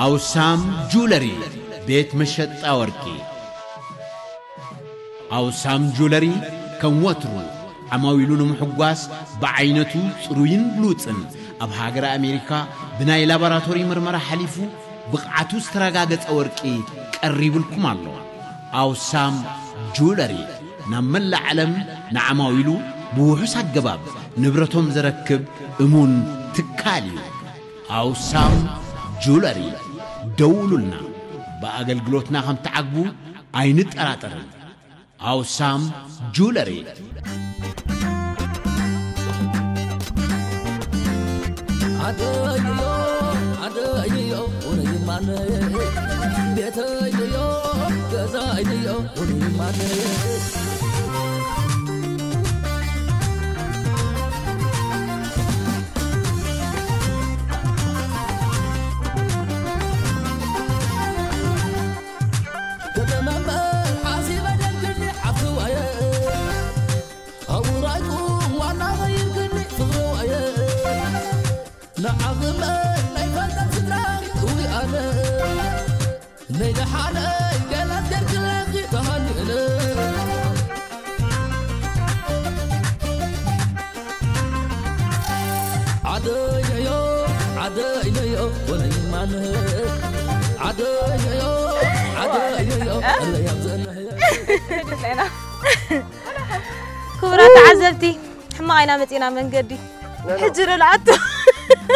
ኣውሳም ጁለሪ፣ ቤት መሸጣ ወርቂ። ኣውሳም ጁለሪ ከም ወትሩ ዓማዊሉ ንምሕጓስ ብዓይነቱ ጽሩይን ብሉጽን ኣብ ሃገረ ኣሜሪካ ብናይ ላቦራቶሪ ምርመራ ሓሊፉ ብቕዓቱ ዝተረጋገጸ ወርቂ ቀሪብልኩም ኣሎ። ኣውሳም ጁለሪ ናብ መላእ ዓለም ንዓማዊሉ ብውሑስ ኣገባብ ንብረቶም ዘረክብ እሙን ትካል እዩ። ኣውሳም ጁለሪ፣ ደውሉልና። ብኣገልግሎትና ከም ትዓግቡ ኣይንጠራጠርን። ኣውሳም ጁለሪ። ዓደይዮ፣ ዓደይዮ፣ ውረይ ማነይ። ቤተይዮ፣ ገዛይዮ፣ ውረይ ማነይ። ከተመመ ሓሲበ ደልግኒ ዓፍዋየ። ኣውራይኩም ዋና ኸይርክኒ ፍቕርዋየ። ንዓኽመ ናይ ፈንጠም ስድራ እዊ ኣነ። ናይ ደሓነይ ገላት ገርግለኺ ተሃኒእለ። ዓደይነዮ፣ ዓደይነዮ፣ ወለይማነ። ዓደይነዮ፣ ዓደይነዮ፣ ኣለያዘነ። ክቡራት ተዓዘብቲ፣ ሕማቕ ኢና መፂና መንገዲ። ሕጂ ዶ ልኣቱ?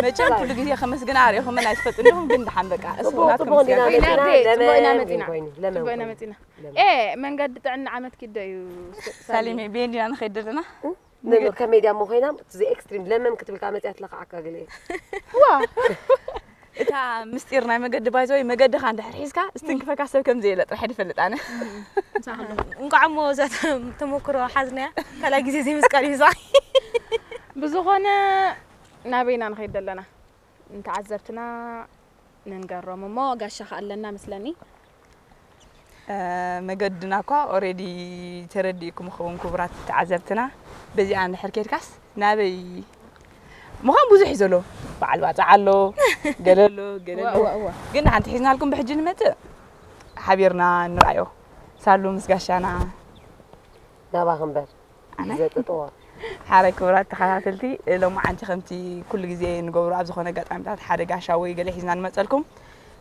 መቸም ኩሉ ግዜ ከመስግና ኣርእኹምን ኣይትፈልጡን ኢኹም፣ ግን ደሓን በቃ፣ እሱ ጽቡቕ፣ ናትኩም ጽቡቕ ኢና ምስጋና። መጺና። ጽቡቕ ኢና ለመን መጺና። ኮይኑ፣ ለመን ጽቡቕ ኢና ኮይኑ። መጺና። ለመን። ኤ፣ መንገዲ ጥዕና ዓመት ኪዶ እዩ፣ ሳሊሜ፣ ሳሊሜ። ቤንዲና ንኸይድ ዘለና። እ? ነኖ ከመይ ድያ እሞ ኮይና፣ እቲ ዘይ ኤክስትሪም ለመን ክትብል ከኣ መጺኣ ትለኽዓካ ገለ። ዋ! እታ ምስጢር ናይ መገዲ ባይዘወይ፣ መገድኻ እንድሕር ሒዝካ፣ ዝትንክፈካ ሰብ ከም ዘየለ ጥራሕ ድፈልጥ ኣነ። እንቋዕ እሞ እዛ ተመክሮ ሓዝናያ፣ ካልኣይ ግዜ ዘይምስቃል እዩ እዛ። ብዝኾነ፣ ናበይና ንኸይድ ኣለና? ንተዓዘብትና ንንገሮም እሞ፣ ጋሻ ከኣ ኣለና መስለኒ። እ፣ መገድና እኳ ኦሬዲ ተረዲእኩም ይኸውን፣ ክቡራት ተዓዘብትና። በዚኣ እንድሕር ኬድካስ ናበይ ምዃን ብዙሕ እዩ ዘሎ። በዓል ባጽዕ ኣሎ፣ ገለ ኣሎ፣ ገለ ኣሎ። እወ፣ እወ፣ እወ። ግን ሓንቲ ሒዝናልኩም ብሕጂ ንመጽእ፣ ሓቢርና ንርኣዮ። ሳሉ ምስ ጋሻና። ናባኺ እምበር። ኣነ? ዘጥጥዎ። ሓራይ ክቡራት ተኸታተልቲ፣ ሎማዓንቲ ከምቲ ኩሉ ግዜ ንገብሮ ኣብ ዝኾነ ኣጋጣሚታት ሓደ ጋሻ ወይ ገለ ሒዝና ንመጸልኩም።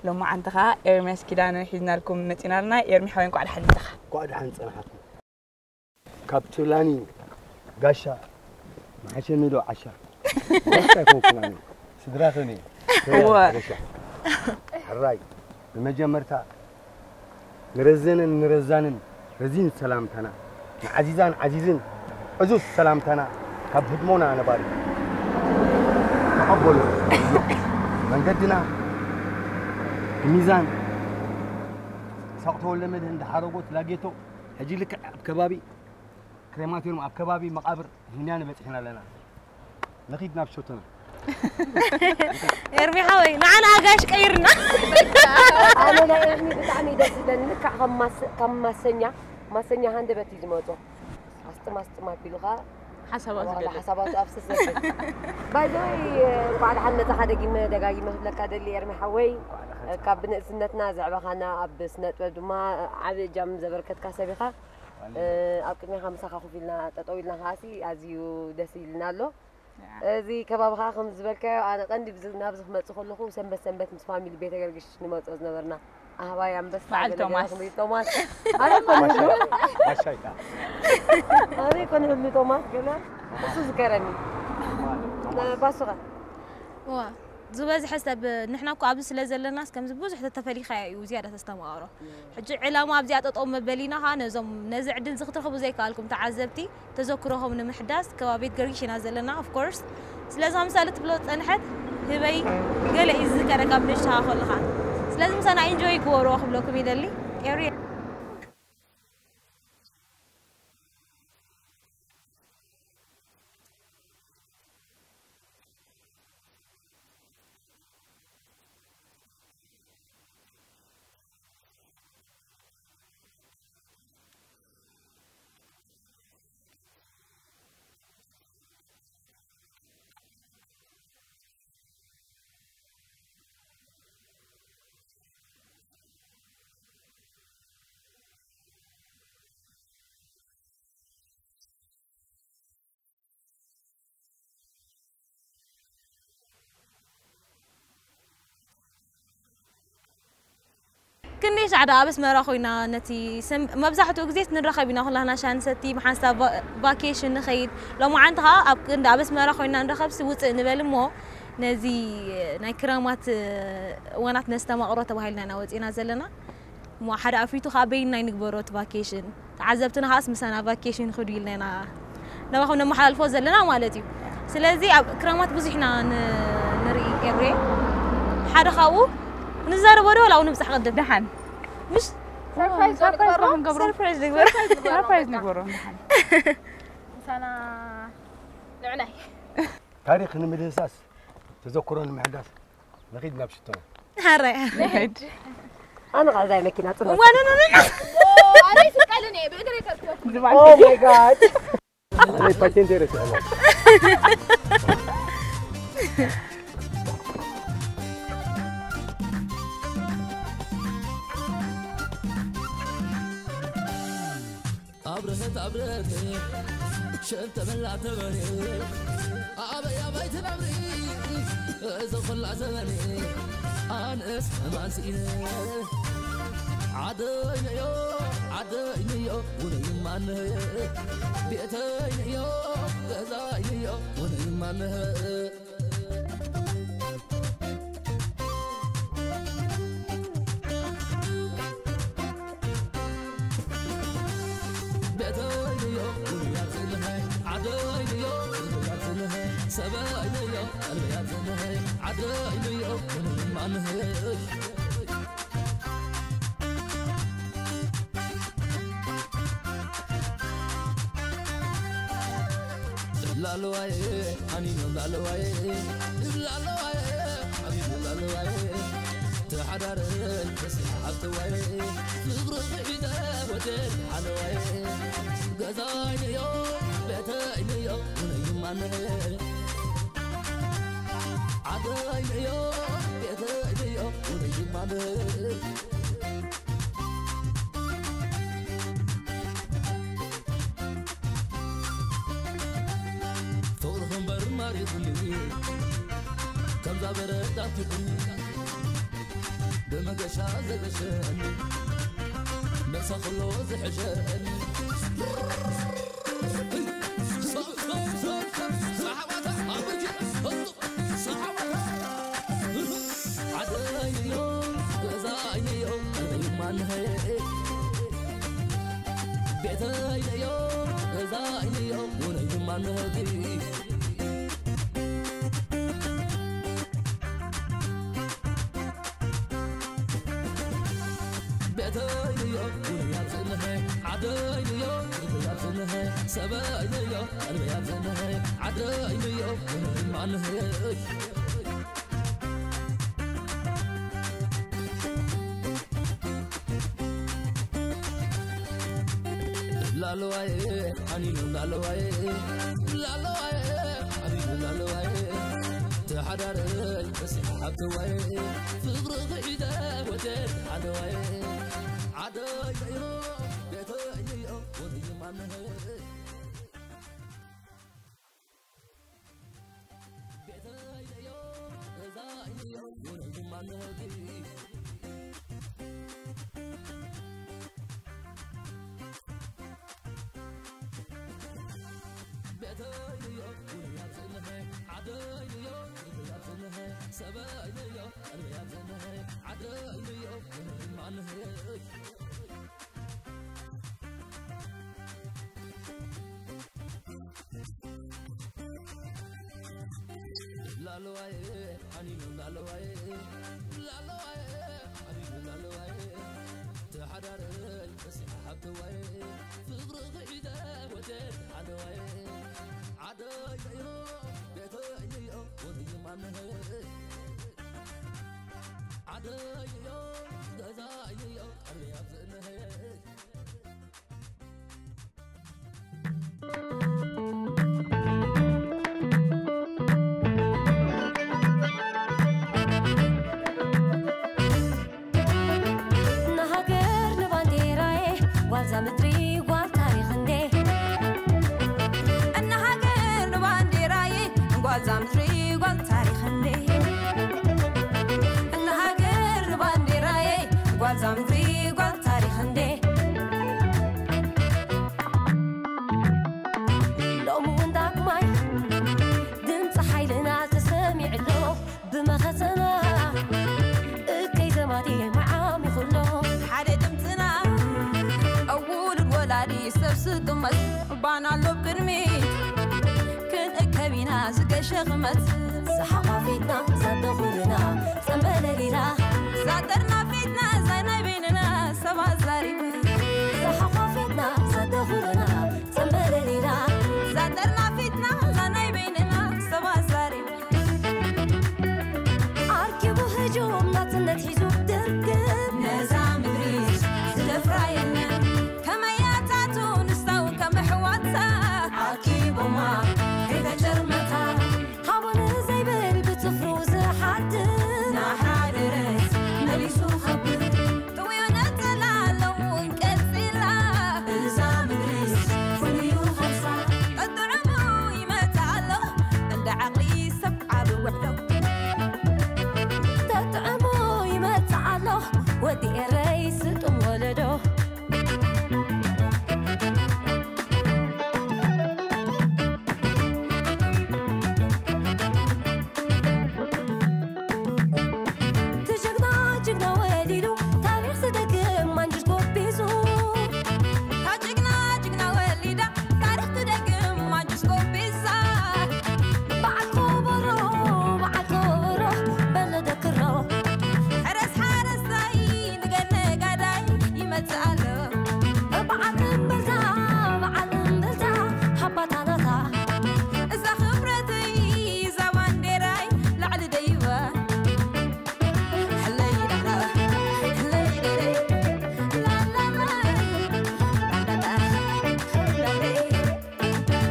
ሎማዓንቲ ኸኣ ኤርምያስ ኪዳነ ሒዝናልኩም መጺና ኣለና። ኤርሚ ሓወይ እንቋዕ ደሓን መጻኻ። እንቋዕ ደሓን ጸናሓት። ካብ ትብላኒ ጋሻ መሓሸኒ ዶ ዓሻ? ጋሻ ኣይኮንኩን ኣነ። ስድራኺ እየ። እወ። ሓበሻ። ሕራይ። ብመጀመርታ ንረዘነን ንረዛንን ረዚን ሰላምታና፣ ንዓዚዛን ዓዚዝን ዕዙዝ ሰላምታና ካብ ህድሞና ነባሪ ተቐበሉ። መንገድና ብሚዛን ሳቕ ተወልደ መድህን ድሓረጎት ላጌቶ፣ ሕጂ ልክዕ ኣብ ከባቢ ክሬማትዮም ኣብ ከባቢ መቓብር ህንያን በጺሕና ኣለና። ንኺድ ናብ ሸቶና። ኤርሚ ሓወይ፣ ንዓና ኣጋሽ ቀይርና። ኣነ ናይ ኤርሚ ብጣዕሚ ደስ ዝብለኒ፣ ልክዕ ከም ማስ-፣ ከም ማሰኛ፣ ማሰኛ ሃንደበት እዩ ዝመጾ። ኣስጥም ኣስጥም ኣቢሉ ኸኣ ሓሳባት ዋላ ዝገልጽ። ሓሳባቱ ኣፍስስ ዘብል። ባይ ዘ ወይ፣ እንኳዕ ደሓን መጻኻ ደጊመ ደጋጊመ ክብለካ ደሊ ኤርሚ ሓወይ። እንኳዕ ደሓን ካብ ብንእስነትና ዘዕበኻና፣ ኣብ ስነ ጥበብ ድማ ዓቢ እጃም ዘበርከትካ ሰብ ኢኻ። እ፣ ኣብ ቅድሚኻ ምሳኻ ኮፍ ኢልና ጠጠው ኢልና ከኣሲ ኣዝዩ ደስ ኢልና ኣሎ። ያ። እዚ ከባቢ ከኣ ከም ዝበልካዮ ኣነ ቀንዲ ብዝ-፣ ናብዚ ክመጽእ ከለኹ ሰንበት ሰንበት ምስ ፋሚሊ ቤተ ገርግሽ ንመጽኦ ዝነበርና ኣህባይ ኣንበሳ በዓል ገለ ገለ ቶማስ። ክብል ቶማስ። ኣነ እኮ ንህሉ። ባሻይ፣ ባሻይ ከኣ። ኣነ እኮ ንህሉ ቶማስ ገለ እሱ ዝከረኒ። ቶማስ። ባሱኸ? እዋ፣ ዝበዝሐ ሰብ ንሕና እኮ ኣብዚ ስለ ዘለናስ ከምዚ ብዙሕ ተተፈሊኻዮ እዩ ዝያዳ ተስተማቕሮ። ሕጂ ዕላማ ኣብዚኣ ጠጠው መበሊና ኸኣ ነዞም ነዚ ዕድል እዚ ክትረኽቡ ዘይከኣልኩም ተዓዘብቲ ተዘክሮኹም ንምሕዳስ ከባቢ ቤት ገርጊሽ ኢና ዘለና of course። ስለዚ ከምሳሌ ትብሎ ዝጸንሐት ህበይ ገለ እዩ ዝዝከረካ ኣብ ንእሽተኻ ከለኻ። ስለዚ ምሳና ኢንጆይ ግበርዎ ክብለኩም ይደሊ። ኤሪ ክንደይ ሻዕ ደኣ ኣብ ኣስመራ ኮይና ነቲ ስም-፣ መብዛሕትኡ ግዜ ንራኸብ ኢና ኩላህና ሻሂ ንሰቲ፣ ብሓንሳብ ቫ-፣ ቫኬሽን ንኸይድ። ሎማዓንቲ ኸኣ ኣብ ክንዲ ኣብ ኣስመራ ኮይና ንራኸብሲ ውፅእ ንበል እሞ ነዚ ናይ ክረማት እዋናት ነስተማቕሮ ተባሂልና ኢና ወፂና ዘለና። እሞ ሓደ ኣፊቱ ኸኣ በይንና ይንግበሮ እቲ ቫኬሽን። ተዓዘብትና ኸኣስ ምሳና ቫኬሽን ይኽዱ ኢልና ኢና ናባኹም ነመሓላልፎ ዘለና ማለት እዩ። ስለዚ ኣብ ክረማት ብዙሕ ኢና ን-፣ ንርኢ ኤሬ። ሓደ ካብኡ ንዛረቦ ዶ ዋላ ኣብኡ ንብጻሕ ቅድም? ደሓን። ምሽ? ሰርፕራይዝ ሰርፕራይዝ ንግበሮ? ክንገብሮ? ሰርፕራይዝ ንግበሮ። ሰርፕራይዝ ንግበሮ። ሰርፕራይዝ ንግበሮ፣ ደሓን። ምሳና ንዕናይ። ታሪኽ ንምድህሳስ፣ ተዘክሮ ንምሕዳስ፣ ንኺድ ናብ ሽቶና። ሓራይ። ንኺድ። ኣነ ኸኣ እዛ መኪና ጽዕነት። ዋና፣ ና፣ ና፣ ና። ኣነ ይስቀልን እየ፣ ብእግረይ ከርክቦ። Oh my God። ኣነ ፓቴንት የረስዐ። ኣብርሀት ኣብርሀት ሸንተመላ ተበሬ ኣበይ ኣበይ ትነብሪ እዚ ኹላ ዘመኔ ኣነስ ማንስኢነ ዓደይነዮ ዓደይነዮ ውነይማነ ቤተይነዮ ገዛይነዮ ውነይማነ ላለዋይ ኣኒኖም ላለዋይ ላለዋይ ሓቢቡ ላለዋይ ተሓዳረይ ተስፋ ሓብተዋይ ፍቕሪ ሒዘ ወደል ሓለዋይ ገዛይንዮ ቤተይንዮ ውነይማነ ዓደይንዮ ቤተይንዮ ውነይማነ ፍቕርኹም በርማሪኹኒ ከምዛ በረድ ኣትኹኒ ብመገሻ ዘገሸኒ መሳኽሎ ዝሕሸኒ ዓደይዮ ገዛይዮ ማንሀ ቤተይዮ ገዛይዮ ውነይ ማንሀ ቤተይዮ ውነይ ኣብዝንሀ ዓደይዮ ውነይ ኣብዝንሀ ሰበይዮ ቀልበይ ኣብዝንሀ ዓደይዮ ውነይ ማንሀ ላለዋይ ሓኒኑ ላለዋይ ላለዋይ ሓኒኑ ላለዋይ ተሓዳረይ በሲሕ ሓብተዋይ ፍቕሪ ክሒደ ወደድ ሓለዋይ ዓደይ ዘይሮ ቤተይዮ ወደይ ማንሀ ላለዋይ ሓኒኑ ላለዋይ ላለዋይ ሓኒኑ ላለዋይ ተሓዳረይ በሲሕ ሓብተዋይ ፍቕሪ ክሒደ ወደድ ሓለዋይ ዓደይ ዘይሮ ቤተይዮ ወደይ ማንሀ ዓደይዮ ገዛይዮ ቀልበይ ኣብዝእንሀ ንሃገር ንባንዴራዬ ጓልዛ ምድሪ ጓል ታሪኽ እንዴ ንሃገር ንባንዴራዬ ጓልዛ ምድሪ ጓል ታሪኽ እንዴ ንሃገር ንባንዴራዬ ጓልዛ ምድሪ ይሰብስብ ጥመት ባና ኣሎ ቅድሚት ክንእከብ ኢና ዝገሸ ክመት ዝሓቋፊትና ዘተኹልና ጸንበለሊና ዛጠርና ፊትና ዛይ ናይ በይንና ሰባት ዛሪቡ ዝሓቋፊትና ዘተኹልና ጸንበለሊና ዛጠርና ፊትና ዛይ ናይ በይንና ሰባት ዛሪቡ ኣርኪቡ ህጁም ናጽነት ሒዙ ድርግም ነዛ ምድሪ ዝደፍራ የለን ከመያታቱ ንሳው ከም ኣሕዋታ ኣኪቦማ ከይተጨርመታ ሃቦነ ዘይብል ብጽፍሩ ዝሓድር ናሓደረት መሊሱ ኸብር ጥውዮ ነጸላ ኣለውን ቀጺላ እዛ ምድሪ ፍሉዩ ኸብሳ ጠጥዕሙ ይመጽእ ኣሎ እንደ ዓቕሊ ሰብ ዓቢ ውዕሎ ተጥዕሞ ይመጽእ ኣሎ ወዲ ኤረይ ስጡም ወለዶ ትጅግና ጅግና ወሊዱ ታሪኽ ዝደግም ማንጁስ ጎቢዙ ታጅግና ጅግና ወሊዳ ታሪኽ ትደግም ማንጁስ ጎቢዛ በዓል ኮቦሮ በዓል ኮቦሮ በሎ ደክሮ ሕረስ ሓረስታይ ንገድ ነጋዳይ ይመጽእ ኣሎ በዓል እምበልታ በዓል እምበልታ ሓባታ ናታ እዛ ክብረተይ እዛ ባንዴራይ ላዕሊ ደይባ ሕለይ ዳራ ሕለይ ደረይ ላላላ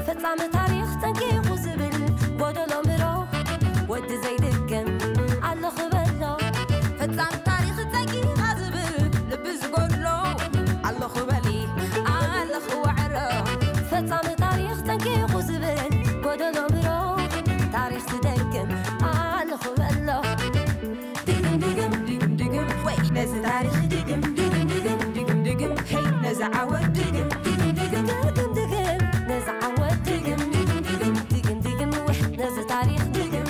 ፈጻሚ ታሪኽ ጠንቂቑ ዝብል ጎደሎ ምሮ ወዲ ዘይድግም ኣለኹ በሎ ፈጻሚ ታሪኽ ጠንቂቓ ዝብል ልቢ ዝጎድሎ ኣለኹ በሊ ኣለኹ ዋዕሮ ፈጻሚ ታሪኽ ጠንቂቑ ዝብል ጎደሎ ምሮ ታሪኽ ዝደግም ኣለኹ በሎ ድግም ድግም ድግም ድግም ወይ ነዚ ታሪኽ ድግም ድግም ድግም ድግም ድግም ሄይ ነዚ ዓወት ድግም ድግም ድግም ድግም ድግም ነዚ ዓወት ድግም ድግም ድግም ድግም ድግም ወይ ነዚ ታሪኽ ድግም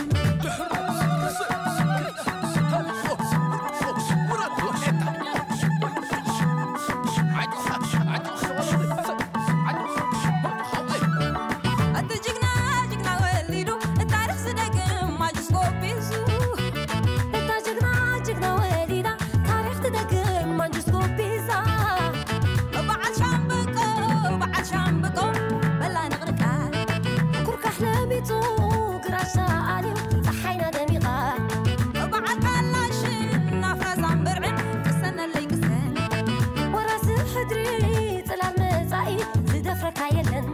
እቲ ጅግና ጅግና ወሊዱ ታሪኽ ዝደግም ማጅስኮ ቢዙ እታ ጅግና ጅግና ወሊዳ ታሪኽ ትደግም ማንጅስኮ ቢዛ በዓል ሻምብቆ በዓል ሻምብቆ በላ ንቕንቃ ኩርካሕ ለሚጹ ግራሽ ሰኣልዩ ጸሓይና ደሚቓ በዓል ካላሽን ናፍራዛን ብርዕን ቅሰነለይ ቅሰን ወራሲ ሕድሪ ጽላል መጻኢ ዝደፍረካ የለን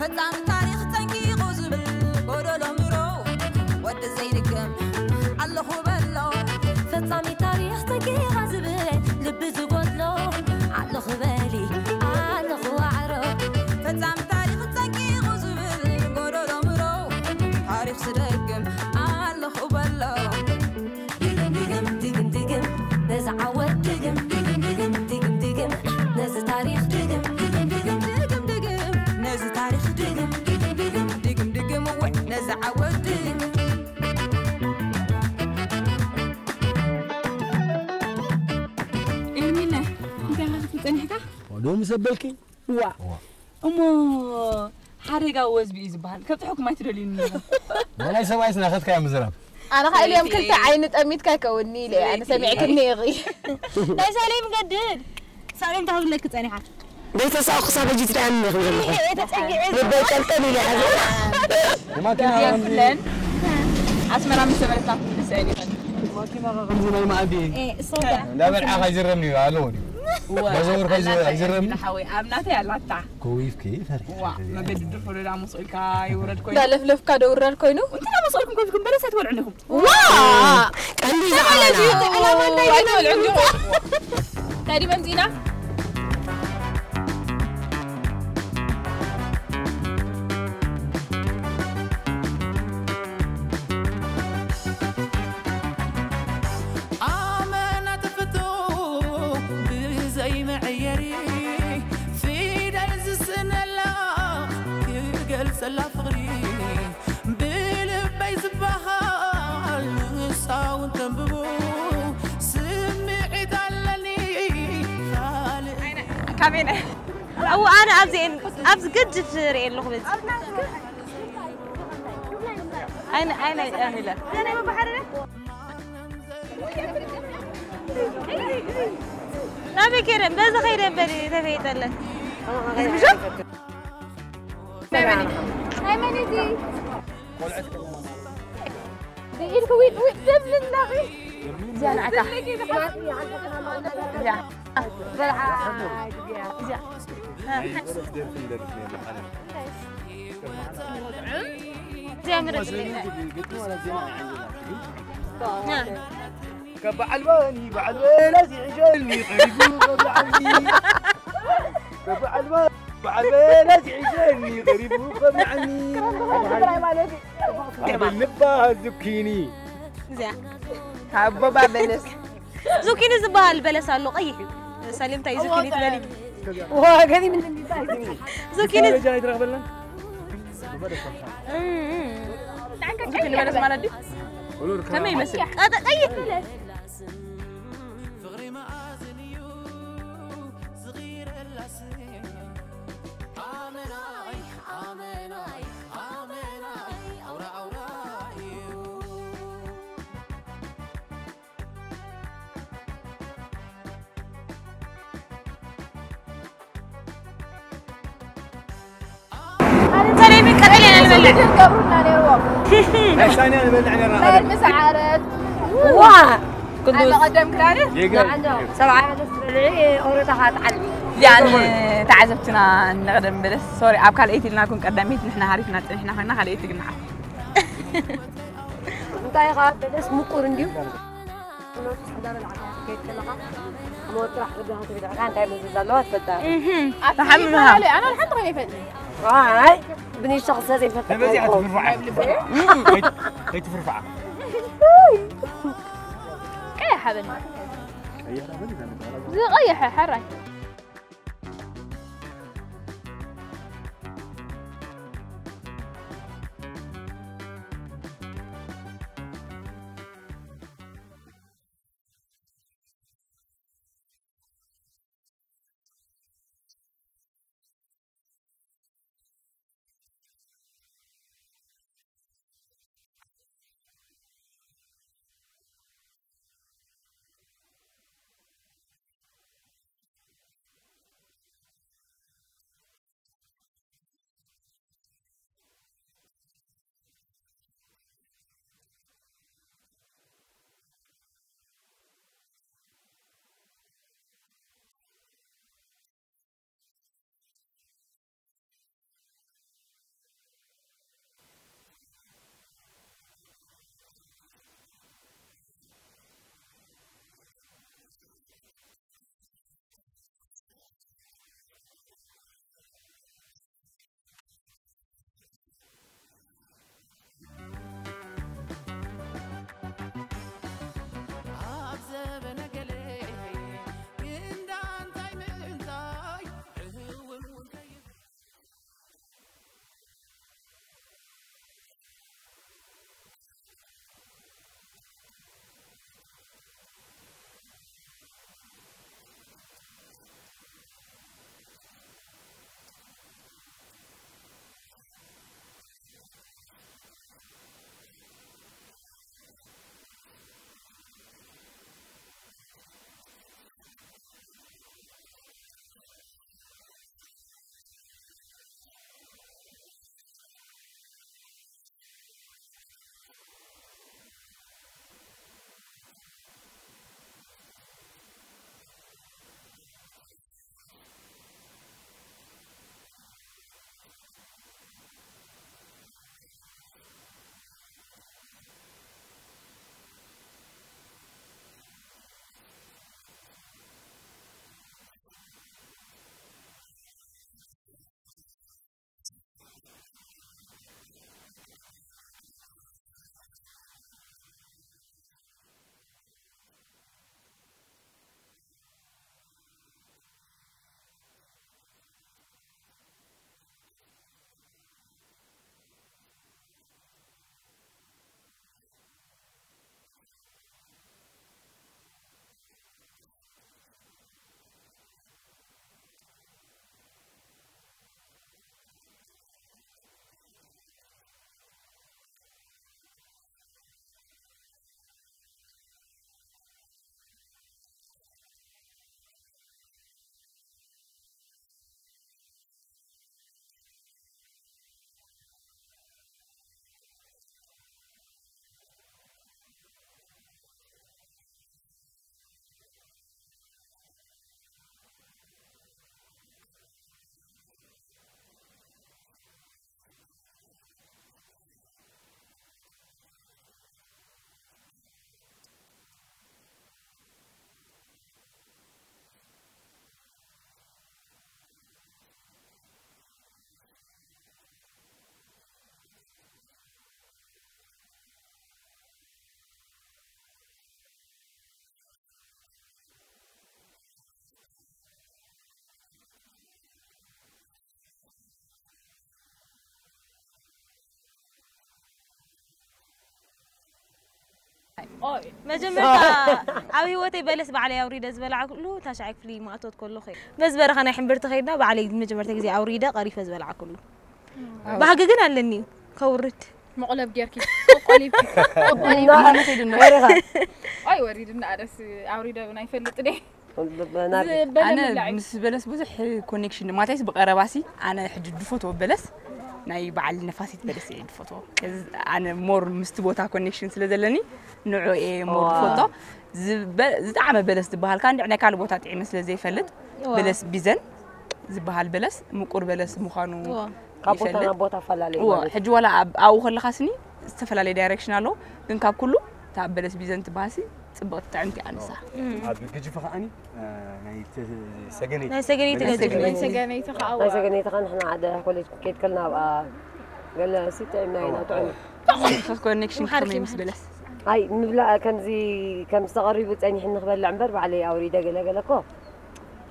ፈጻሚ ታሪኽ ጸንቂቑ ዝብል ጎደሎ ምሮ ወዲ ዘይድገም ኣለኹ በሎ ፈጻሚ ታሪኽ ጸንቂቓ ዝብል ልቢ ዝጎድሎ ኣለኹ በሊ ኣለኹ ዋዕሮ ፈጻሚ ታሪኽ ጸንቂቑ ዝብል ጎደሎ ምሮ ታሪኽ ዝደግም ኣለኹ በሎ ድግም ድግም ድግም ድግም ነዚ ዓወት ድግም ድግም ድግም ድግም ድግም ነዚ ታሪኽ ድግም ድግም ድግም ድግም ድግም ነዚ ታሪኽ ድግም ድግም ድግም ድግም ድግም ውዕ ነዚ ዓወት ድግም ኤርሚለ እንታይ ክትብል ጸኒሕካ? ዶ ምስ ኣበልኪ ዋ እሞ ሓደጋ ወዝቢ እዩ ዝበሃል። ከብፅሐኩም ኣይትደልዩኒ። ናይ ሰብኣይስ ናኸትካ እያ ምዝራብ። ኣነ ኸዓ ኢለ እዮም ክልተ ዓይኒ ጠሚትካ ይከውንኒ ኢለ ኣነ ሰሚዕክኒ ኢኺ። ናይ ሳሌም ገድል ሳሌም ታሁግለክ ጸኒሓ። ደይተሳእኩ ክሳብ ሕጂ ትሪኣኒ ኢኺ ዘለኹ። ልበይ ጠልጠል ኢለ ሓዘ። የማኪና የብለን። ኣስመራ ምስ ተመለስና ክንድስዕል ይኽእል። ማኪና ከምዚ ናይ መኣዲ እንዳበልዓ ካይዝረም እዩ ኣለዎ። መዘውር ካይዝረም ሓወይ ኣብ ናተይ ኣላታ። ኮዊፍኪ ፈሪሕ። ዋ መገዲ ድርፎ ዶ ዳሞ ስእልካ ይውረድ ኮይኑ። ዳለፍለፍካ ዶ ውረድ ኮይኑ። እንትና መስልኩም ኮፊኩም በለስ ኣይትበልዑ ኣለኹም። ዋ ቀንዲ ዝዓባና። ዕላማ እንታይ እዩ? እንታይ ድዩ መምፂና? ኣመና ተፈቶ ብዘይ መዐየሪ ፊደል ዝስነላ ክገልጸላ ፍቕሪ ብልበይ ዝባ ካሜራ። እው፣ ኣነ ኣብዚ ኣብዚ ገድፍ ርእየ ኣለኹ። በዚ ኣይነ ኣይነ ኣሚለ ናበይ ከይደን በዚ ከይደን በሊ ተፈይጠለን። ሃይማኖት ኢልኩ ዊጥ ዊጥ ትብል ኣለኺ። እዚኣ ንዓካ። እዚኣ። እዚኣ። እዚኣ ምረጽ። ካብ በዓል ባኒ በዓል በለስ ይሕሸኒ ቀሪቡ ከብልዓኒ። ካብ በዓል ባኒ በዓል በለስ ይሕሸኒ ቀሪቡ ከብልዓኒ። ኣብል ንባሃል ዙኪኒ። እዚኣ። ኣቦባ በለስ። ዙኪኒ ዝበሃል በለስ ኣሎ፣ ቀይሕ እዩ። ሳሌም፣ እንታይ እዩ ዙኪኒ ትበሊ? ዋ፣ ገኒ ምን እንታይ እዩ? ዙኪኒ ደረጃ ኣይትረኽበለን። እም፣ እም። ዙኪኒ በለስ ማለት ድዩ? ከመይ ይመስል? ቀጠ-፣ ቀይሕ። ሰለሚ ቀጠልያ ኢና ንበልዕ። ዝገብሩልና ነይርዎም። ናይ ሻይና ንበልዕ ነይርና። ናይ ምስ ዓረት። ዋ! ኣነ ቅዱስ። ቀደም ክላለ? ጌጋ። ሰብዓ ደስ ትበልዒ፣ ኦሮታ ኻትዓል። እዚኣ ንተዓዘብትና ንቐደም በለስ። ሶሪ፣ ኣብ ካልኣይቲ ኢልና ኩን ቀዳመይቲ ንሕና ሃሪፍና ጸኒሕና ኮይና፣ ካልኣይቲ ግን ንዓ። እንታይ ኸዓ በለስ ምቁር እንድዩ። እንዳበላዕካ ክትከይድ ከለኻ፣ ሞት ጥራሕ ርግሃ ትብል ኢኻ፣ እንታይ መዘዝ ኣለዋ ትፈልጣ? እህም፣ ኣቲ ተሓምምኻ። ይባላል፣ ኣነ ሓንቲ ኮይነ ይፈልጥ። ኣይ፣ ብንሽቶ ክሰ ዘይፈልጥ ነበዚኣ ኣይኮን። ትፍርፋዓ። እም፣ ከይ-፣ ከይትፍርፋዓ። ቀያሕ በል። ቀያሕ በል፣ እዛ ነበር። ዝቐየሐ፣ ሕራይ። መጀመርታ ኣብ ህይወተይ በለስ ባዕለይ ኣውሪደ ዝበላዕኩሉ ታሽዓይ ክፍሊ ማእቶት ከለኹ እዩ። በዚ በረኻ ናይ ሕምብርቲ ከይድና ባዕለይ መጀመርታ ግዜ ኣውሪደ ቀሪፈ ዝበላዕኩሉ። ባህጊ ግን ኣለኒ ከውርድ። መቑለብ ጌርኪ፣ ቆሊብኪ፣ ቆሊብኪ። ማለተይ ድነ። ኣይ ወሪድና ኣረስ ኣውሪደ ብናይ ፈልጥ ደ። ኣነ ምስ በለስ ብዙሕ ኮኔክሽን ማለትስ ብቐረባሲ ኣነ ሕጂ ድፈትዎ በለስ ናይ በዓል ነፋሲት በለስ እየ ድፈትዎ። ከዚ ኣነ ሞር ምስቲ ቦታ ኮኔክሽን ስለ ዘለኒ ንዑ እየ ሞር ድፈቶ። ዝጠዓመ በለስ ዝበሃል ከኣ እንድዕ ናይ ካልእ ቦታ ጥዒመ ስለ ዘይፈልጥ በለስ ቢዘን ዝበሃል በለስ ምቁር በለስ ምዃኑ ካብ ቦታ ይፈልጥ። ናብ ቦታ ኣፈላለዩ እዎ፣ ማለት እዩ። ሕጂ ዋላ ኣብ ኣብኡ ከለኻ ስኒ ዝተፈላለየ ዳይሬክሽን ኣለዎ፣ ግን ካብ ኩሉ እታ በለስ ቢዘን ትበሃልሲ ጽብቕቲ ጥዕምቲ እያ ንሳ። ኣብ ግጅፈ ከኣኒ ናይ ተ- ሰገነይቲ ናይ ሰገነይቲ ናይ ገጅፍ ሰገነይቲ። ናይ ሰገነይቲ ከኣ ናይ ሰገነይቲ ከኣ ንሕና ሓደ ኮሌጅ ከይድ ከልና ኣብኣ ገለ ሲ ጥዕምና ኢና ጥዑም። ኮኔክሽን ከመይ ምስ በለስ ኣይ ምብላ ከምዚ ከም ዝተቐሪቡ ጸኒሕኒ ክበልዕ እምበር ባዕለይ ኣውሪደ ገለ ገለ እኮ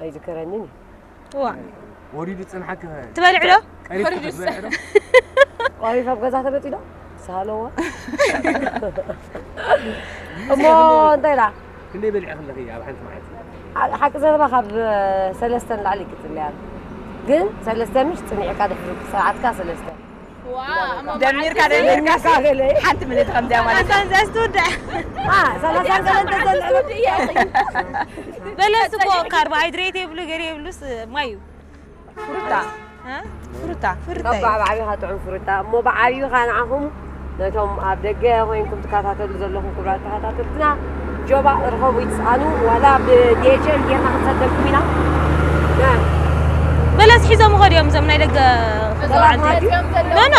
ኣይዝከረንን እዩ። ዋ ወሪዱ ጽንሓ ከ ትበልዕ ዶ? ቀሪብካ ክትበልዕ ዶ? ቆሪፍ ኣብ ገዛ ተበጢዶ ሳለዋ እሞ እንታይ ኢላ ክንደይ በሊዕ ከለኺ ኣብ ሓንቲ መዓልቲ ሓቂ ዘረባ ካብ ሰለስተን ላዕሊ ይቅፅል እያ። ግን ሰለስተ ምሽ ፅኒዕካ ድሕሪ ሰዓትካ ሰለስተ ደሚርካ ደሚርካ ሓንቲ ምልእቲ ከምዚያ ማለት ሓንሳን ዘስትውድዕ ሰላሳን ሰለስተ ዘልዕበ በለስ እኮ ካርቦሃይድሬት የብሉ ገር የብሉስ ማይ እዩ። ፍሩታ እ? ፍሩታ ፍሩታ እዩ። ብዓብዩ ከዓ ጥዑም ፍሩታ እሞ ብዓብዩ ከዓ ንዓኹም ነቶም ኣብ ደገ ኮይንኩም ትከታተሉ ዘለኹም ክቡራት ተኸታተልትና ጆባ እርኸቡ ይትስኣኑ ዋላ ብዲኤችኤል ጌርና ክንሰደኩም ኢና። እ። በለስ ሒዞም ይኸዱ እዮም እዞም ናይ ደገ ተባዓልቲ። ኖ ኖ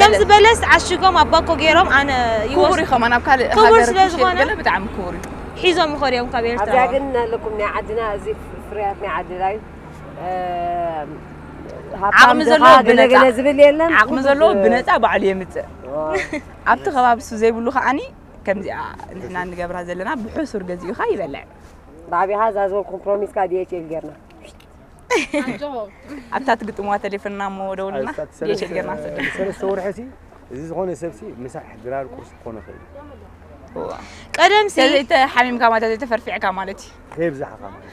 ከምዚ በለስ ዓሽጎም ኣብ ባኮ ገይሮም ኣነ ክቡር ይኸማን ኣብ ካልእ ክቡር ሃገር ስለ ዝኾነ ገለ ብጣዕሚ ክቡር እዩ። ሒዞም ይኸዱ እዮም ካብ ኤርትራ። ኣብዚኣ ግን ኣለኩም ናይ ዓድና እዚ ፍርያት ናይ ዓድና እዩ። ዓቕሚ ዘለዎ ብነፃ ዝብል የለን ዓቕሚ ዘለዎ ብነፃ ባዕሉ የምፅእ። ኣብቲ ከባቢ እሱ ዘይብሉ ከዓኒ ከምዚኣ ንሕና ንገብራ ዘለና ብሕሱር ገዚኡኻ ይበልዕ። ብዓቢኻ እዛ ዝበልኩም ፕሮሚስካ ዲኤችኤል ጌርና ኣብታ ትግጥምዋ ቴሌፎንና እሞ ደውልና ዲኤችኤል ጌርና ሰደ ሰለስተ ወርሒ እዚ ዝኾነ ሰብሲ ምሳሕ ድራር ቁርሲ ክኾነ ይኽእል። ቀደም ሲ ዘይተ ሓሚምካ ማለት ዘይተፈርፊዕካ ማለት እዩ። ከይብዛሕካ ማለት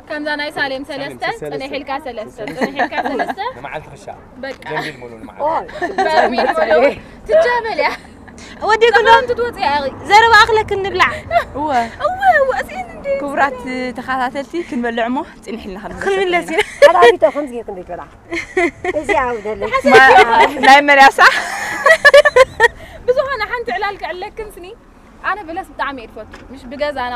ከምዛ ናይ ሳሌም ሰለስተ ጽንሕ ኢልካ ሰለስተ ጽንሕ ኢልካ ሰለስተ ንመዓልቲ ክሻ በቃ ጀንቢል ሙሉ ንመዓልቲ በርሚል ሙሉ ትጃበል እያ ወዲ ኩሎም ትትወጽ እያ ዘረባ ኣኽለክ ንብላዕ እወ እወ እወ እዚን እንዴ ክቡራት ተኸታተልቲ ክንበልዕ እሞ ጽንሕ ኢልና ክንምለስ ኢና ሓላፊቶ ከምዚ ጌርክ እንዴት በላ እዚ ኣውደለይ ናይ መርያሳ ብዝኾነ ሓንቲ ዕላል ክዕለክን ስኒ ኣነ በለስ ብጣዕሚ እየ ዝፈቱ ምሽ ብገዛና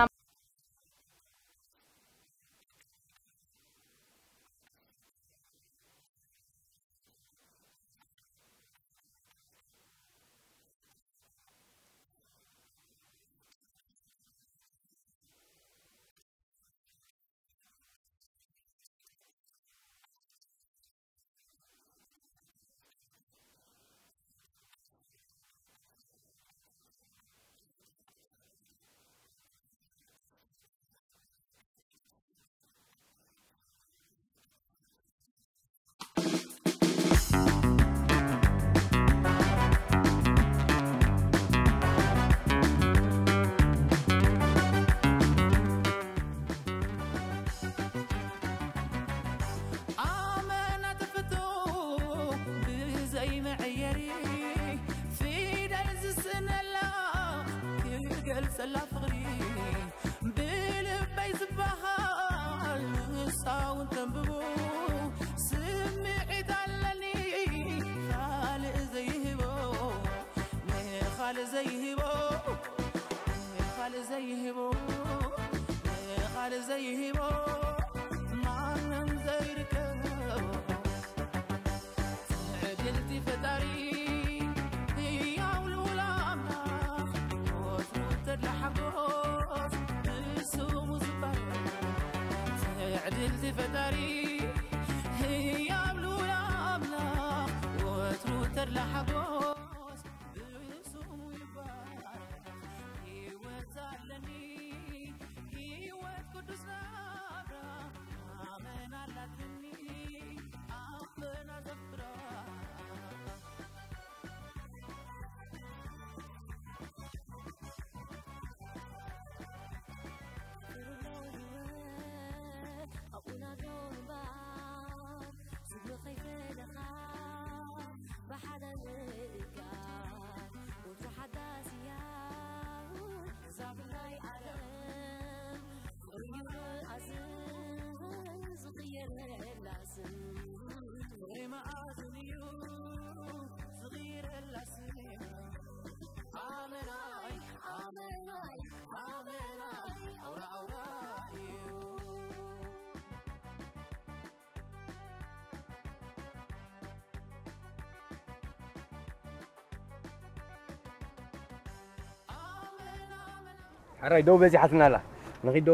ኣራይ ደው በዚሓትና ኣላ። ንኺዶ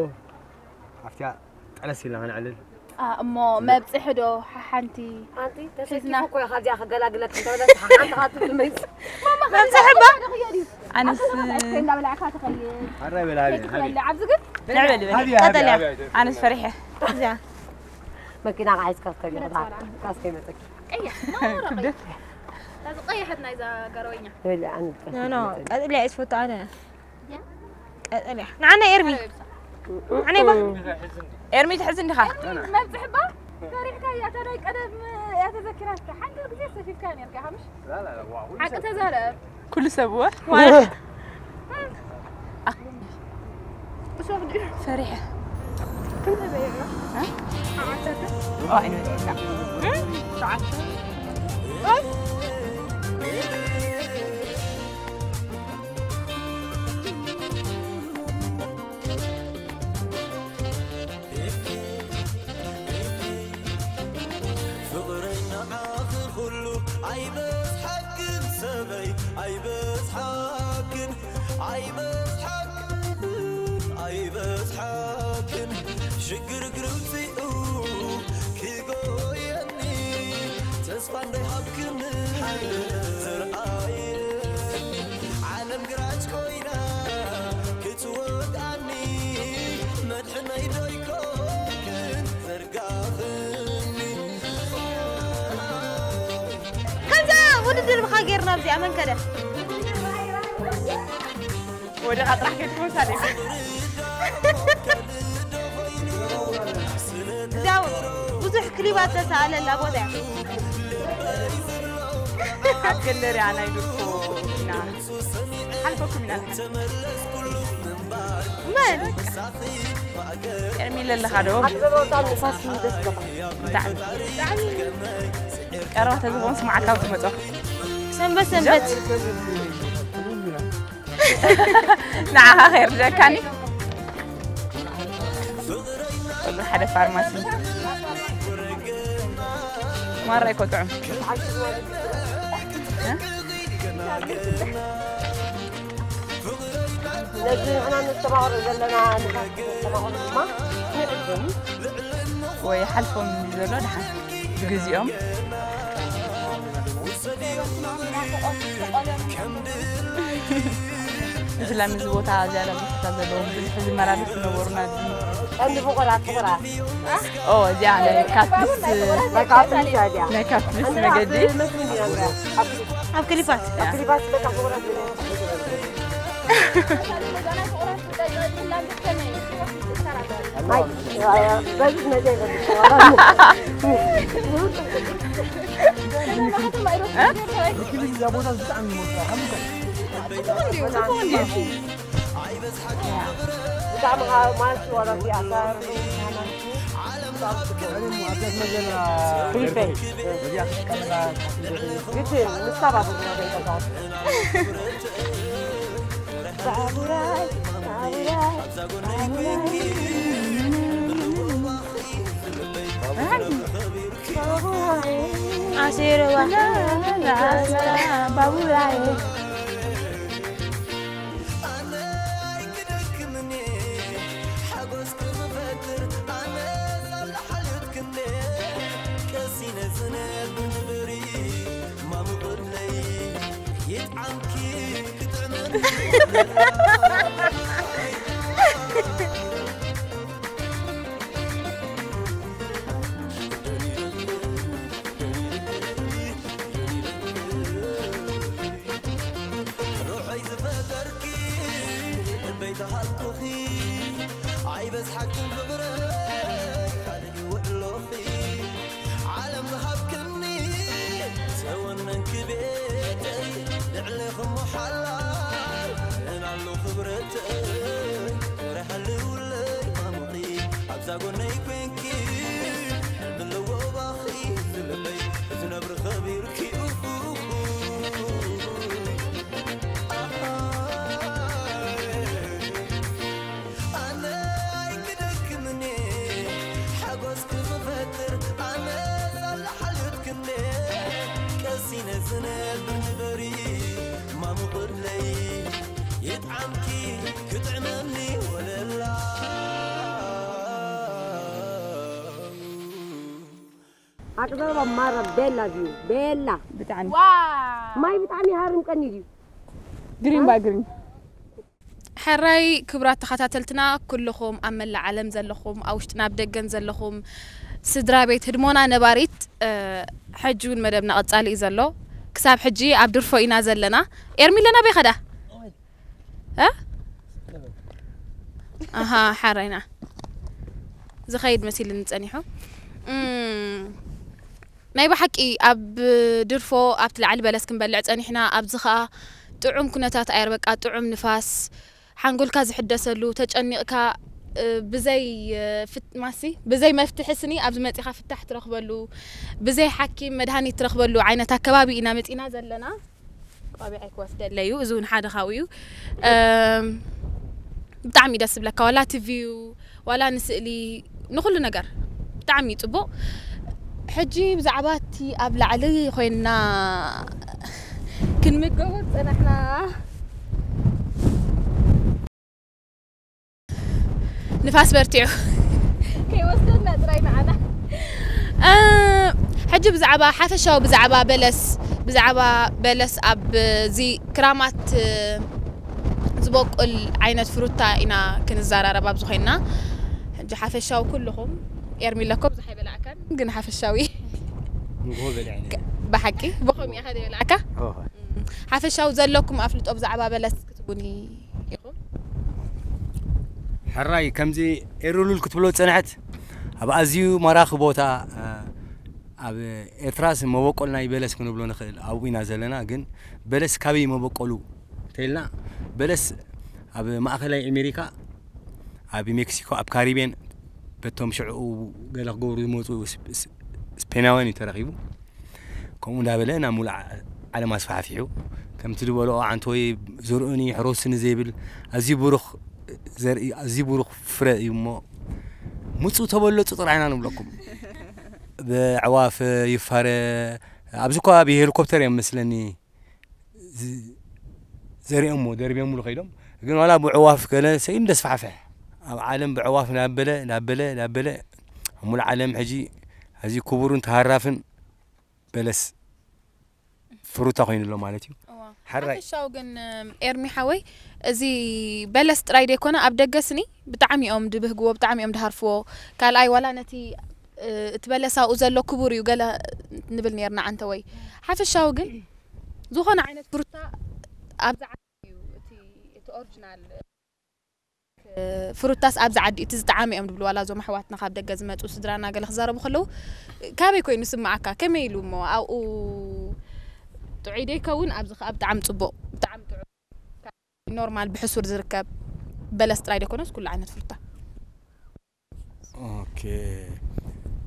ኣብቲያ ጠለስ ኢልና ከነዕልል። እሞ መብፅሒ ዶ ሓሓንቲ ኣንቲ ተሰኪፉ እኮ ካብዚኣ ክገላግለክ እንተበለስ ሓሓንቲ ካትብል መይስ መብፅሒ ባ ኣነስ እንዳበላዕካ ትኸይድ ኣራይ በላሃቢ ትበልዕ ኣብዚ ግን ንዕበል በል ሃቢ ቀጠልያ ሃቢ ኣነስ ፈሪሐ እዚኣ መኪና ካሒዝካ ክትከዲ ኢኻ ካስ ከይመፀኪ ቀይሕ ማራ ቀይሕ እዛ ቀይሐት ናይዛ ገረወኛ ይበልዕ ኣንድ ኖ ኖ ቀጠልያ እየ ዝፈቱ ኣነ ቀጠልያ ንዓና ኤርሚ ንዓና ይባ ኤርሚ ትሕዝ እንዲኻ መብፅሕባ ፈሪሕካ እያ እታ ናይ ቀደም እያ ተዘኪራትካ ሓንቲ ግዜ ሰፊፍካ ነርካ ሓምሽ ሓቂ ተዛረብ ኩሉ ሰብ ወ ፈሪሐ ፍቕረይ ንዓኺ ኩሉ ኣይበዝሓክን ሰበይ ኣይበዝሓክን ኣይበዝሓክን ኣይበዝሓክን ሽግር ግርምፂኡ ክጎየኒ ተስፋ እንዳይሃብክኒ ዝርኣየ ዓለም ግራጭ ኮይና ክትወድኣኒ መድሕነይ ዶ ይኮንክን ዘርጋኽኒ ከምዛ ውድድር ብኻ ጌርና ኣብዚኣ መን ከደ ወደኻ ጥራሕ ከይትኮንሳ ደይ እዚኣ ብዙሕ ክሊባት ተሰኣለላ ቦታ እያ ኣብ ገለርያ ናይ ድርኮ ኢና ሓልፈኩም ኢና መን ኤርሚለ ኣለኻ ዶ ኣብ ዘበውታ ንፋስ ደስ ይብለካ ብጣዕሚ ቀረባ ተዝኸውን ስማዓካ ትመጾ ሰንበት ሰንበት ንዓኻ ከየርድኣካኒ ወላ ሓደ ፋርማሲ ማራ ይኮጥዑም ነዚ ንሕና ነስተማቕሮ ዘለና ንፋስ ነስተማቕሮ ድማ ንዕድም ወይ ሓልፎም ዘሎ ድሓን ግዜኦም ብፍላይ ምስ ቦታ ዝያዳ ብዙሕታት ዘለዎም ብዙሕ ዝመላለሱ ዝነበሩና ቀንዲ ፍቑራት ፍቑራት ኦ እዚኣ ናይ ካፕልስ ናይ ካፕልስ እያ እዚኣ ናይ ካፕልስ መገዲ መስሊ እንዲና ንሪኣ ኣብ ክሊፋት ክሊፋት በቃ ፍቑራት በዚህ መቼ ይፈልግ ብጣዕሚ ማለት ዋላ ኣሳር ግድን ምሳብ ኣብኡ ዘይተጋወ ባቡራይ ባቡራይ ኣሴርዋ ባቡራይ ኣነ ኣይክደክምን እየ ሓጎስ ክፈጥር ኣነ ሳላሓልት ክንደ ቀሲነ ዝነብ ንበሪ ማሙቕለይ ይጥዓምኪ ክጥዕመኒ ሩሐይ ዝፈጠርኪ ልበይ ተሃልኩኺ ኣይበዝሓክን ፍቕረይ ካልእ ይውዕሎኺ ዓለም ዝሃብክኒ ተወነንኪ ቤተይ ልዕሌኺ እሞ ሓላይ መን ኣለኹ ኣቅዘባ ማራ ቤላ ድዩ? ቤላ። ብጣዕሚ ማይ ብጣዕሚ ይሃርም ቀኒ ድዩ? ግሪን ባይ ግሪን። ሕራይ ክቡራት ተኸታተልትና ኩልኹም ኣብ መላእ ዓለም ዘለኹም ኣብ ውሽጥን ኣብ ደገን ዘለኹም ስድራ ቤት ህድሞና ነባሪት፣ ሕጂ እውን መደብና ቀጻሊ እዩ ዘሎ። ክሳብ ሕጂ ኣብ ድርፎ ኢና ዘለና። ኤርሚለ ናበይ ኸዳ? ኣሃ፣ ሓራይና ዝኸይድ መሲልኒ ጸኒሑ። ናይ ብሓቂ ኣብ ድርፎ ኣብቲ ላዕሊ በለስ ክንበልዕ ጸኒሕና። ኣብዚ ኸኣ ጥዑም ኩነታት ኣየር፣ በቃ ጥዑም ንፋስ፣ ሓንጎልካ ዝሕደሰሉ፣ ተጨኒቕካ ብዘይ ማሲ ብዘይ መፍትሒ ስኒ ኣብዚ መጺኻ ፍታሕ ትረኽበሉ፣ ብዘይ ሓኪም መድሃኒት ትረኽበሉ ዓይነት ኣከባቢ ኢና መጺና ዘለና። ቆቢዐይ ክወስደለይ እዩ። እዚ እውን ሓደ ካብኡ እዩ። ብጣዕሚ ደስ ዝብለካ፣ ዋላ እቲ ቪው ዋላ ንስእሊ ንኹሉ ነገር ብጣዕሚ እዩ ጽቡቕ። ሕጂ ብዛዕባ እቲ ኣብ ላዕሊ ኮይንና ክንምገቦ ዝጸናሕና ንፋስ በርቲዑ ከይወስደና ጥራይ ንዓና። ሕጂ ብዛዕባ ሓፈሻዊ ብዛዕባ በለስ ብዛዕባ በለስ ኣብዚ ክራማት ዝበቁል ዓይነት ፍሩታ ኢና ክንዘራረብ ኣብዚ ኮይንና። ሕጂ ሓፈሻዊ ኩልኹም ኤርሚለኮ ብዙሕ ኣይበላዕካን ግን ሓፈሻዊ ንጎ በሊዐ ብሓቂ ብኸም ኢኻ ዘይበላዕካ ሓፈሻዊ ዘለኩም ኣፍልጦ ብዛዕባ በለስ ክትቡኒ ኢኹም። ሕራይ ከምዚ ኤሩሉል ክትብሎ ዝጸንሐት ኣብ ኣዝዩ ማራኺ ቦታ ኣብ ኤርትራስ መበቆል ናይ በለስ ክንብሎ ንኽእል ኣብኡ ኢና ዘለና። ግን በለስ ካበይ መበቆሉ እንተኢልና በለስ ኣብ ማእኸላይ ኣሜሪካ ኣብ ሜክሲኮ ኣብ ካሪቤን በቶም ሽዑ ገለ ክገብሩ ዝመፁ ስፔናውያን እዩ ተረኺቡ። ከምኡ እንዳበለ ናብ ሙሉእ ዓለም ኣስፋሕፊሑ ከምቲ ዝበልኦ ዓንተወይ ዝርእኒ ሕረሱኒ ዘይብል ኣዝዩ ብሩኽ ዘርኢ ኣዝዩ ብሩኽ ፍረ እዩ እሞ ምፁ ተበለፁ ጥራይና ንብለኩም። ብዕዋፍ ይፋረ ኣብዚ ከባቢ ሄሊኮፕተር እዮም መስለኒ ዘሪኦሞ ደርቢዮምሉ ከይዶም ግን ዋላ ብዕዋፍ ገለ ሰይም ደስፋሕፍሕ ኣብ ዓለም ብዕዋፍ ናበለ ናበለ ናበለ ኣብ ሙሉ ዓለም ሕጂ ኣዝዩ ክቡርን ተሃራፍን በለስ ፍሩታ ኮይኑ ኣሎ ማለት እዩ። ሓራይ ሓፈሻዊ ግን ኤርሚ ሓወይ እዚ በለስ ጥራይ ደይኮነ ኣብ ደገ ስኒ ብጣዕሚ እዮም ድብህግዎ ብጣዕሚ እዮም ድሃርፍዎ። ካልኣይ ዋላ ነቲ እቲ በለስ ኣብኡ ዘሎ ክቡር እዩ ገለ ንብል ነርና ዓንተ ወይ ሓፈሻዊ ግን ዝኾነ ዓይነት ፍሩታ ኣብዚ ዓዲ እዩ እቲ እቲ ኦሪጂናል ፍሩታስ ኣብዚ ዓዲ እቲ ዝጠዓመ እዮም ድብሉ ዋላ እዞም ኣሕዋትና ካብ ደገ ዝመፁ ስድራና ገለ ክዛረቡ ከለዉ ካበይ ኮይኑ ስማዓካ ከመይ ኢሉ እሞ ኣብኡ ጥዑይ ዶ ይከውን ኣብዚ ከዓ ብጣዕሚ ፅቡቅ ብጣዕሚ ጥዑይ ኖርማል ብሕሱር ዝርከብ በለስ ጥራይ ዶ ይኮነስ ኩሉ ዓይነት ፍሩታ ኦኬ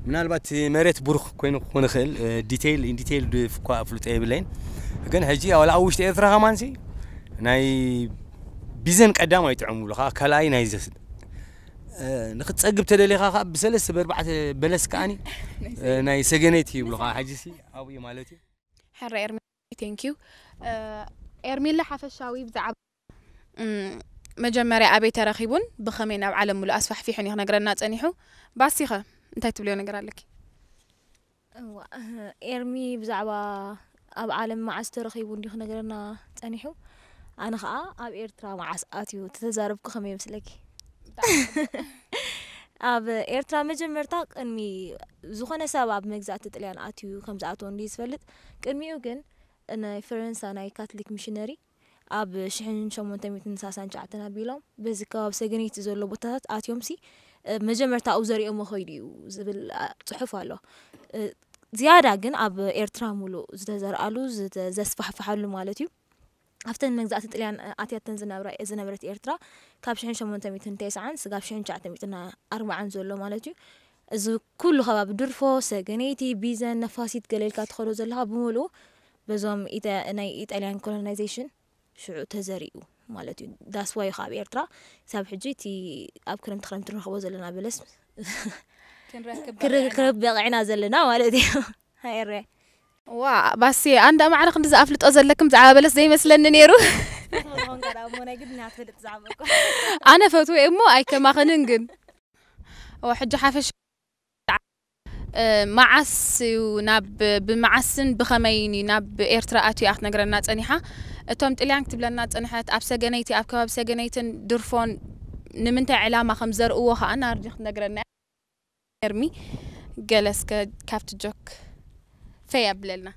ምናልባት መሬት ብሩክ ኮይኑ ክኾን ይኽእል ዲቴይል ኢንዲቴይል እኳ ፍልጦ የብለይን ግን ሕጂ ዋላ ኣብ ውሽጢ ኤርትራ ከማንሲ ናይ ቢዘን ቀዳም ኣይጥዕም ብሉኻ ካልኣይ ናይ ዘስ ንክትፀግብ ተደሊኻ ከዓ ብሰለስተ በርባዕተ በለስ ከዓኒ ናይ ሰገነይቲ ይብሉኻ ሕጂ ሲ ኣብኡ ማለት እዩ ሕረ ኤርሚ thank you ኤርሚለ ሓፈሻዊ ብዛዕባ መጀመርያ ኣበይ ተረኺቡን ብኸመይ ናብ ዓለም ሙሉእ ኣስፋሕፊሑን እዩ ክነግረና ጸኒሑ። ባሲኸ እንታይ ትብልዮ ነገር ኣለኪ? እዋ ኤርሚ ብዛዕባ ኣብ ዓለም መዓስ ተረኺቡ እንዲዩ ክነግረና ጸኒሑ። ኣነ ኸኣ ኣብ ኤርትራ መዓስ ኣትዩ ተተዛረብኩ ከመይ ይመስለኪ? ኣብ ኤርትራ መጀመርታ ቅድሚ ዝኾነ ሰብ ኣብ መግዛእቲ ጥልያን ኣትዩ ከም ዝኣተወ እንዲዩ ዝፈልጥ። ቅድሚኡ ግን ናይ ፈረንሳ ናይ ካትሊክ ሚሽነሪ ኣብ ሽሕን ሸሞንተ ሚእትን ሳሳን ትሽዓተን ኣቢሎም በዚ ከባቢ ሰገነይቲ ዘሎ ቦታታት ኣትዮም ሲ መጀመርታ ኣብኡ ዘሪኦሞ ከይዱ እዩ ዝብል ፅሑፍ ኣሎ። ዝያዳ ግን ኣብ ኤርትራ ሙሉእ ዝተዘርኣሉ ዘስፋሕፍሓሉ ማለት እዩ። ኣብተን መግዛእቲ ጥልያን ኣትያተን ዝነብረት ኤርትራ ካብ ሽሕን ሸሞንተ ሚእትን ተስዓን ስጋብ ሽሕን ትሽዓተ ሚእትን ኣርባዓን ዘሎ ማለት እዩ። እዚ ኩሉ ከባቢ ድርፎ፣ ሰገነይቲ፣ ቢዘን፣ ነፋሲት ገለ ኢልካ ትኸዶ ዘለኻ ብምሉኡ በዞም ናይ ኢጣልያን ኮሎናይዜሽን ሽዑ ተዘሪኡ ማለት እዩ። ዳስዋዩ ካብ ኤርትራ ክሳብ ሕጂ እቲ ኣብ ክረምቲ ክረምቲ ንረኽቦ ዘለና በለስ ክንረክብ በቂዕና ዘለና ማለት እዩ። ሃይረ ዋ ባሲ ኣንዳ ማዕረ ክንዲ ዝኣፍልጦ ዘለክም ብዛዕባ በለስ ዘይመስለኒ ነይሩ። ናይ ግድና ትፈልጥ ዝዓበቆ ኣነ ፈትወ እሞ ኣይከማኸንን ግን ሕጂ ሓፈሽ እ፣ መዓስ እዩ ናብ፣ ብመዓስን ብኸመይን እዩ ናብ ኤርትራ ኣትዩ እያ ክትነግረና ጸኒሓ። እቶም ጥልያን ክትብለና ጸንሐት፣ ኣብ ሰገነይቲ፣ ኣብ ከባቢ ሰገነይትን ድርፎን ንምንታይ ዕላማ ከም ዘርእዎ ከኣ ናርዲ ክትነግረና እያ። ኤርሚ፣ ገለ እስከ ካብቲ ጆክ ፈይ ኣብለልና።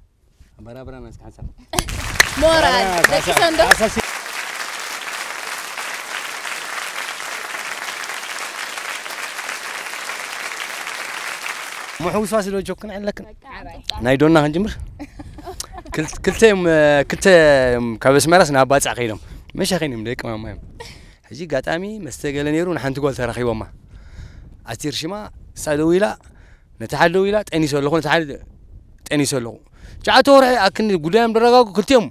ኣበራብራና እስኪ ሓንሳብ። ሞራል፣ ኣበራብራ፣ ደቂሶ እንዶ? ኣሳሲ-፣ ምሕውስዋስ ዶ ጆክን ኣለክን? ናይ ዶና ክንጅምር? ክል-፣ ክልተ እዮም፣ ክልተ እዮም ካብ ኣስመራስ ናብ ባጽዕ ከይዶም። መሸ ከይኖም ደቂ ማማ እዮም። ሕጂ ኣጋጣሚ መስተ ገለ ነይሩ፣ ንሓንቲ ጓል ተራኺቦማ። ኣስቴር ሽማ፣ እሳ ደው ኢላ፣ ነቲ ሓደ ደው ኢላ፣ ጠኒሰ ኣለኹ፣ ነቲ ሓደ ጠኒሰ ኣለኹ። ትሽዓተ ወርሒ ኣክኒ ጉዳዮም ደረጋጉ ክልቲኦም።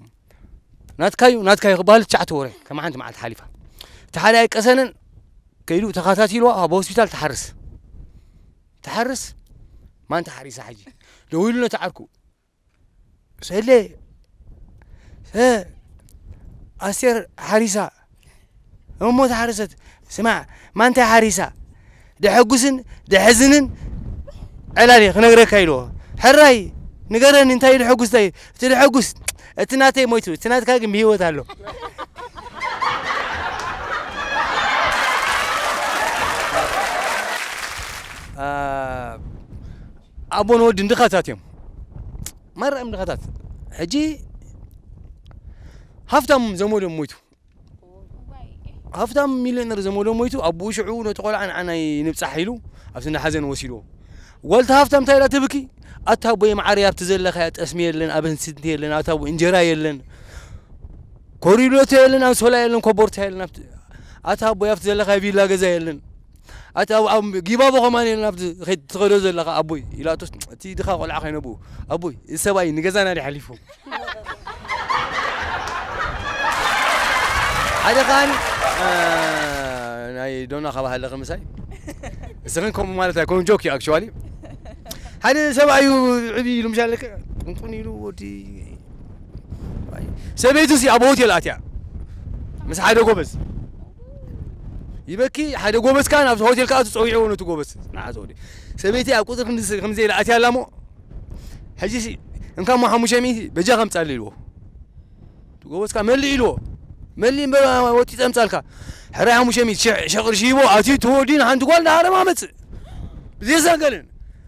ናትካዩ፣ ናትካዩ ክበሃል ትሽዓተ ወርሒ፣ ከም ሓንቲ መዓልቲ ሓሊፋ። እቲ ሓደ ኣይቀሰነን፣ ከይዱ ተኸታቲልዋ፣ ኣብ ሆስፒታል ትሓርስ። ትሓርስ፣ ማን ተሓሪሳ ሕጂ? ደው ኢሉ ነቲ ዓርኩ። ሰሌ፣ እ፣ ኣስቴር ሓሪሳ፣ እሞ ተሓረሰት። ስማዕ፣ ማንታይ ሓሪሳ? ደሐጉስን ደሐዝንን ዕላል እየ ክነግረካ ኢልዎ። ሕራይ፣ ንገረኒ፣ እንታይ እዩ ደሐጉስ? እንታይ እዩ? እቲ ደሐጉስ፣ እቲ ናተይ ሞይቱ፣ እቲ ናትካ ግን ብህይወት ኣሎ። አ፣ ኣቦን ወድን ድኻታት እዮም። ማራ እዮም ድኻታት። ሕጂ ሃፍታም ዘመዶም ሞይቱ። ሃፍታም ሚልዮነር ዘመዶም ሞይቱ፣ ኣቦኡ ሽዑ ነቲ ቆልዓ ንዓናይ ንብጻሕ ኢሉ ኣብቲ እንዳ ሓዘን ወሲድዎ። ጓልቲ ሃፍታም እንታይ ኢላ ትብኪ? ኣታ ኣቦይ ማዓረይ ኣብቲ ዘለኻዮ ጠስሚ የለን፣ ኣብ ህንስንቲ የለን፣ ኣታ ኣቦይ እንጀራ የለን፣ ኮሪዶቶ የለን፣ ኣንሶላ የለን፣ ኮቦርታ የለን፣ ኣብቲ፣ ኣታ ኣቦይ ኣብቲ ዘለኻዮ ቪላ ገዛ የለን። ኣታ ኣብ፣ ኣብ ጊባቦ ከማን የለን፣ ኣብቲ ኸይድ-፣ ትኸዶ ዘለኻ ኣቦይ ኢላቶስ፣ እቲ ድኻ ቆልዓ ከይነብኡ፣ ኣቦይ፣ እዚ ሰብኣይ ንገዛና ድዩ ሓሊፉ? ሓደ ኻን፣ እ፣ ናይ ዶና ካብ ሃለኸ ምሳይ። እስኽን ከምኡ ማለት ኣይኮን፣ ጆክ እዩ ኣክቹዋሊ። ሓደ ሰብኣይ እዩ ዕብይ ኢሉ ምሽ ኣለከ፣ ጥንጡን ኢሉ ወዲ፣ ሰበይቱ ሲ ኣብ ሆቴል ኣትያ ምስ ሓደ ጎበዝ ይበኪ። ሓደ ጎበዝ ካን ኣብዚ ሆቴል ከኣ ተጸዊዕዎ ነቲ ጎበዝ። ንዓ ዘውዲ ሰበይቲ ኣብ ቁጽሪ ክንዲ፣ ክንዲ ዘይላ ኣትያ ኣላ እሞ፣ ሕጂ ሲ እንካ እሞ ሓሙሽተ ሚእቲ በጃ ከምጻሉ ኢልዎ። እቲ ጎበዝ ከኣ መልእ ኢልዎ። መልእ እምበር ወጢ ጸምጻልካ። ሕራይ ሓሙሽተ ሚእቲ ሸ-፣ ሸቕርሺ ሂቦ ኣትዩ ተወዲ ንሓንቲ ጓል ንሃረማ መጽእ። ብዘየሳገልን።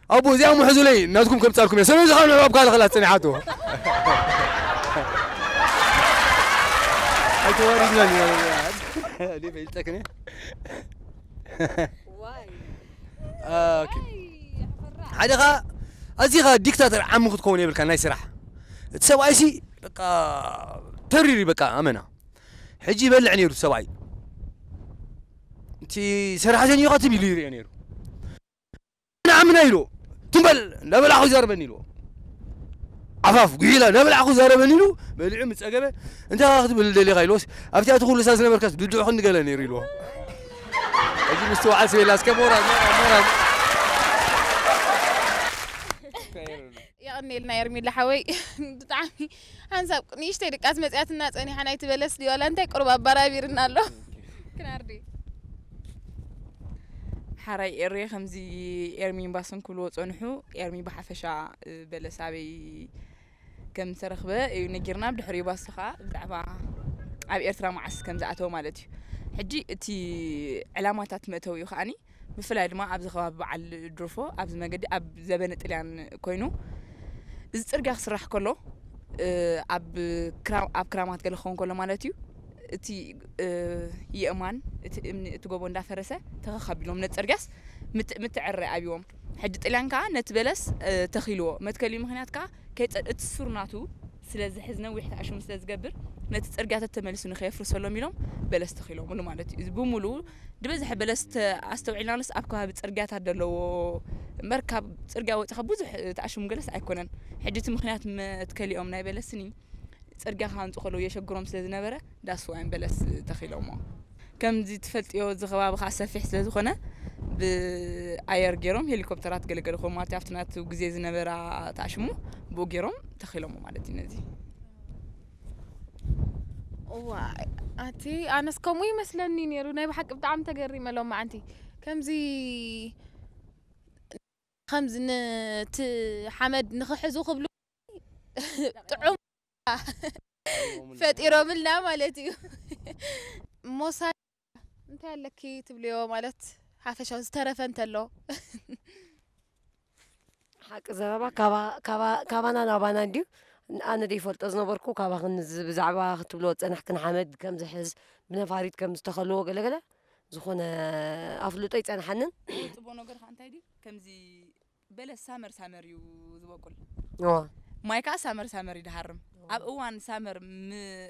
ኣቦ እዚኣ ምሕዙለይ ናትኩም ከምጻልኩም እየ። ሰበይቲ ኻን ኣብ ካልእ ክላ ጸኒሓቶ። ኣይተዋሪድናን ኢና። እኔ በይልጠክን እየ። ዋይ። ኦኬ። ኣይ፣ ኣሕፈራ። ሓደ ኸኣ፣ ኣዚኻ ዲክታተር ዓሚ ክትከውን የብልካ ናይ ስራሕ። እቲ ሰብኣይሲ፣ በቃ፣ ተሪር እዩ፣ በቃ፣ ኣመና። ሕጂ ይበልዕ ነይሩ እቲ ሰብኣይ። እቲ ሰራሕተኛ ኸኣ ትም ኢሉ ይሪኦ ነይሩ። ንዓምና ኢሉ፣ ትም በል፣ እንዳበላዕኹ ይዛረበኒ ኢሉ። ዓፋፍ፣ ጉሒላ፣ እንዳበላዕኹ ይዛረበኒ ኢሉ፣ በሊዑ ምስ ጸገበ፣ እንታይ ኸኣ ክትብል ደሊኻ ኢልዎስ፣ ኣብቲ ኣቲ ኩሉ ሳብ ዝነበርካስ ድድዑ ክንዲ ገለ ነይሩ ኢልዎ። ሕጂ ምስትውዓል ስቤላ፣ እስከ ሞራል፣ ሞራል፣ ሞራል። የቐንየልና ኤርሚለ ሓወይ። ብጣዕሚ ሓንሳብ ንእሽተይ ድቃስ መጽያትና ጸኒሓ ናይቲ በለስ ድዩ ዋላ እንታይ ቁሩብ ኣባራቢርና ኣሎ። ክናርዲ። ሓራይ ኤሪ ከምዚ ኤርሚ እምባስን ክብልዎ ጸንሑ፣ ኤርሚ ብሓፈሻ፣ እ፣ በለስ ኣበይ ከም ዝተረኽበ እዩ ነጊርና። ብድሕሪኡ ባሱ ኸኣ ብዛዕባ ኣብ ኤርትራ መዓስ ከም ዝኣተወ ማለት እዩ። ሕጂ እቲ ዕላማታት መእተዊኡ ከኣኒ ብፍላይ ድማ ኣብዚ ከባቢ በዓል ድርፎ፣ ኣብዚ መገዲ፣ ኣብ ዘበነ ጥልያን ኮይኑ፣ እዚ ጽርግያ ክስራሕ ከሎ፣ እ፣ ኣብ ክራ-፣ ኣብ ክራማት ገለ ክኸውን ከሎ ማለት እዩ፣ እቲ፣ እ፣ የእማን፣ እቲ እምኒ፣ እቲ ጎቦ እንዳፈረሰ ተኸኽ ኣቢሎም ነቲ ጽርግያስ ምት-፣ ምትዕርራይ ኣብዎም። ሕጂ ጥልያን ከኣ ነቲ በለስ፣ እ፣ ተኺልዎ። መትከሊኡ ምኽንያት ከኣ ከይጸ-፣ እቲ ሱር ናቱ ስለ ዝሕዝ፣ ነዊሕ ተኣሽሙ ስለ ዝገብር፣ ነቲ ጽርግያ ተተመሊሱ ንኸየፍርሰሎም ኢሎም በለስ ተኺሎምሉ ማለት እዩ። እዚ ብምሉኡ ዝበዝሐ በለስ ተ-፣ ኣስተውዒልናሉስ ኣብ ከባቢ ጽርግያታት ዘለዎ እምበር፣ ካብ ጽርግያ ወጺኻ ብዙሕ ተኣሽሙ ገለስ ኣይኮነን። ሕጂ እቲ ምኽንያት መትከሊኦም ናይ በለስኒ፣ ጽርግያ ክሃንጹ ከለዉ የሸግሮም ስለ ዝነበረ፣ ዳስ ዋይን በለስ ተኺሎሞ። ከምዚ ትፈልጥዮ፣ እዚ ከባቢ ኸኣ ሰፊሕ ስለ ዝኾነ፣ ብኣየር ገይሮም ሄሊኮፕተራት ገለገለ ኮም ማለት ኣብቲ ናቱ ግዜ ዝነበራ ተኣሽሙ ብኡ ገይሮም ተኺሎሞ ማለት እዩ ነዚ። እዋይ፣ ኣቲ ኣነስ ከምኡ ይመስለኒ ነይሩ። ናይ ብሓቂ ብጣዕሚ ተገሪመ ሎማዓንቲ። ከምዚ ከምዚ ነቲ ሓመድ ንኽሕዙ ክብሉ ጥዑም ፈጢሮምልና ማለት እዩ። ሞሳ እንታይ ኣለኪ ትብልዮ ማለት ሓፈሻዊ ዝተረፈ እንተሎ ሓቂ ዘረባ ካባና ናባና እንድዩ። ኣነ ደይፈልጦ ዝነበርኩ ካባኽን ብዛዕባ ክትብሎ ዝፀናሕክን ሓመድ ከም ዝሕዝ ብነፋሪት ከም ዝተኸልዎ ገለገለ ዝኾነ ኣፍልጦ ይፀንሓንን። ፅቡቅ ነገር ከዓ እንታይ ድዩ ከምዚ በለስ ሳመር ሳመር እዩ ዝበቁል። ማይ ከዓ ሳመር ሳመር እዩ ድሃርም። ኣብ እዋን ሳመር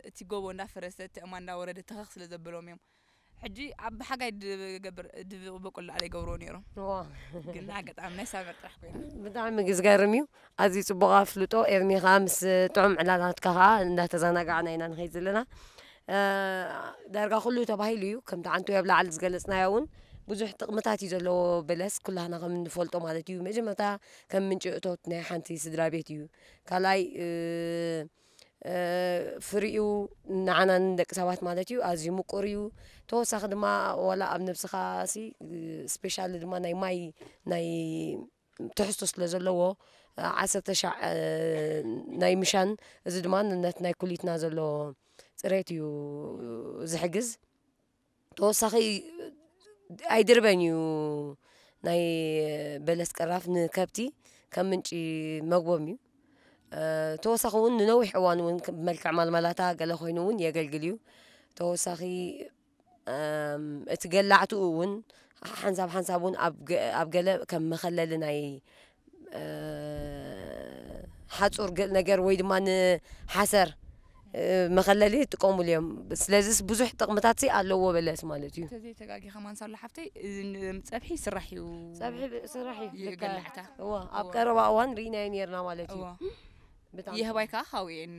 እቲ ጎቦ እንዳፈረሰ እቲ እማ እንዳወረደ ተኸኽ ስለ ዘበሎም እዮም። ሕጂ ኣብ ሓጋይ ድገብር ድበቁል ላዕለ ይገብርዎ ነይሮም። ግን ኣጋጣሚ ናይ ሳመር ጥራሕ ኮይና። ብጣዕሚ ዝገርም እዩ። ኣዝዩ ፅቡቕ ኣፍልጦ ኤርሚ ከዓ ምስ ጥዑም ዕላላትካ ከዓ እንዳተዘናጋዕና ኢና ንኸይድ ዘለና። ዳርጋ ኩሉ ተባሂሉ እዩ። ከምቲ ዓንቱ ኣብ ላዕሊ ዝገለፅናዮ እውን ብዙሕ ጥቕምታት እዩ ዘለዎ በለስ ኩላህና ከም እንፈልጦ ማለት እዩ። መጀመርታ ከም ምንጪ እቶት ናይ ሓንቲ ስድራ ቤት እዩ። ካልኣይ ፍሪኡ ንዓና ንደቂ ሰባት ማለት እዩ ኣዝዩ ምቁር እዩ። ተወሳኺ ድማ ዋላ ኣብ ነብስኻ ሲ ስፔሻሊ ድማ ናይ ማይ ናይ ትሕዝቶ ስለ ዘለዎ ዓሰርተ ሻዕ ናይ ምሻን እዚ ድማ ነቲ ናይ ኩሊትና ዘሎ ፅሬት እዩ ዝሕግዝ። ተወሳኺ ኣይድርበን እዩ ናይ በለስ ቅራፍ ንከብቲ ከም ምንጪ መግቦም እዩ። ተወሳኺ እውን ንነዊሕ እዋን እውን ብመልክዕ ማልመላታ ገለ ኮይኑ እውን የገልግል እዩ። ተወሳኺ እቲ ገላዕትኡ እውን ሓንሳብ ሓንሳብ እውን ኣብ ገለ ከም መኸለሊ ናይ ሓፁር ነገር ወይ ድማ ንሓሰር መኸለሊ ይጥቀሙሉ እዮም። ስለዚስ ብዙሕ ጥቕምታት ኣለዎ በለስ ማለት እዩ። ተዘይተጋጊ ከማን ሳሎ ሓፍተይ፣ እዚ ን- ፀብሒ ይስራሕ እዩ። ፀብሒ ብ- ስራሕ እዩ። ይገላዕታ። እዋ ኣብ ቀረባ እዋን ርኢናዮ ነርና ማለት እዩ። እዋ ብጣዕሚ የህባይ ከዓ ካውኤን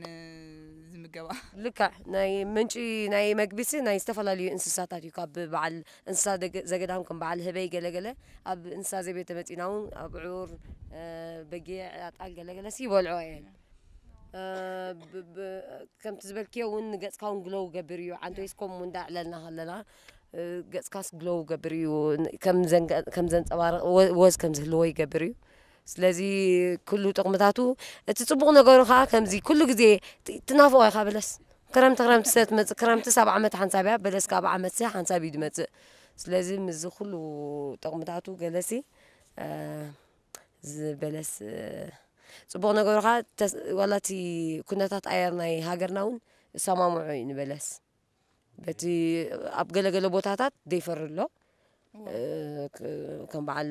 ዝምገባ። ልክዕ። ናይ ምንጪ ናይ መግቢሲ ናይ ዝተፈላለዩ እንስሳታት እዩ። ካብ በዓል እንስሳ ዘገዳም ከም በዓል ህበይ ገለገለ ኣብ እንስሳ ዘቤት ተመፂና እውን ኣብዑር፣ በጊዕ፣ ኣጣል ገለገለሲ ይበልዖ እየን። ከምቲ ዝበልክዮ እውን ንገፅካ እውን ግሎው ገብር እዩ። ዓንተይስ ከምኡ እንዳዕለልና ከለና ገፅካስ ግሎው ገብር እዩ። ከም ዘንፀባርቕ ወዝ ከም ዝህልዎ ይገብር እዩ። ስለዚ ኩሉ ጥቕምታቱ እቲ ፅቡቕ ነገሩ ከዓ ከምዚ ኩሉ ግዜ ትናፍቆ ኢኻ በለስ። ክረምቲ ክረምቲ ስለ ትመፅእ ክረምቲ ሳብ ዓመት ሓንሳብ እያ በለስ ካብ ዓመት ሓንሳብ እዩ ዝመፅእ። ስለዚ ምስዚ ኩሉ ጥቕምታቱ ገለሲ ዝበለስ ፅቡቕ ነገሩ ከዓ ዋላ እቲ ኩነታት ኣየር ናይ ሃገርና እውን እሰማምዖ እዩ ንበለስ። በቲ ኣብ ገለገለ ቦታታት ደይፈሪ ኣሎ። ከም በዓል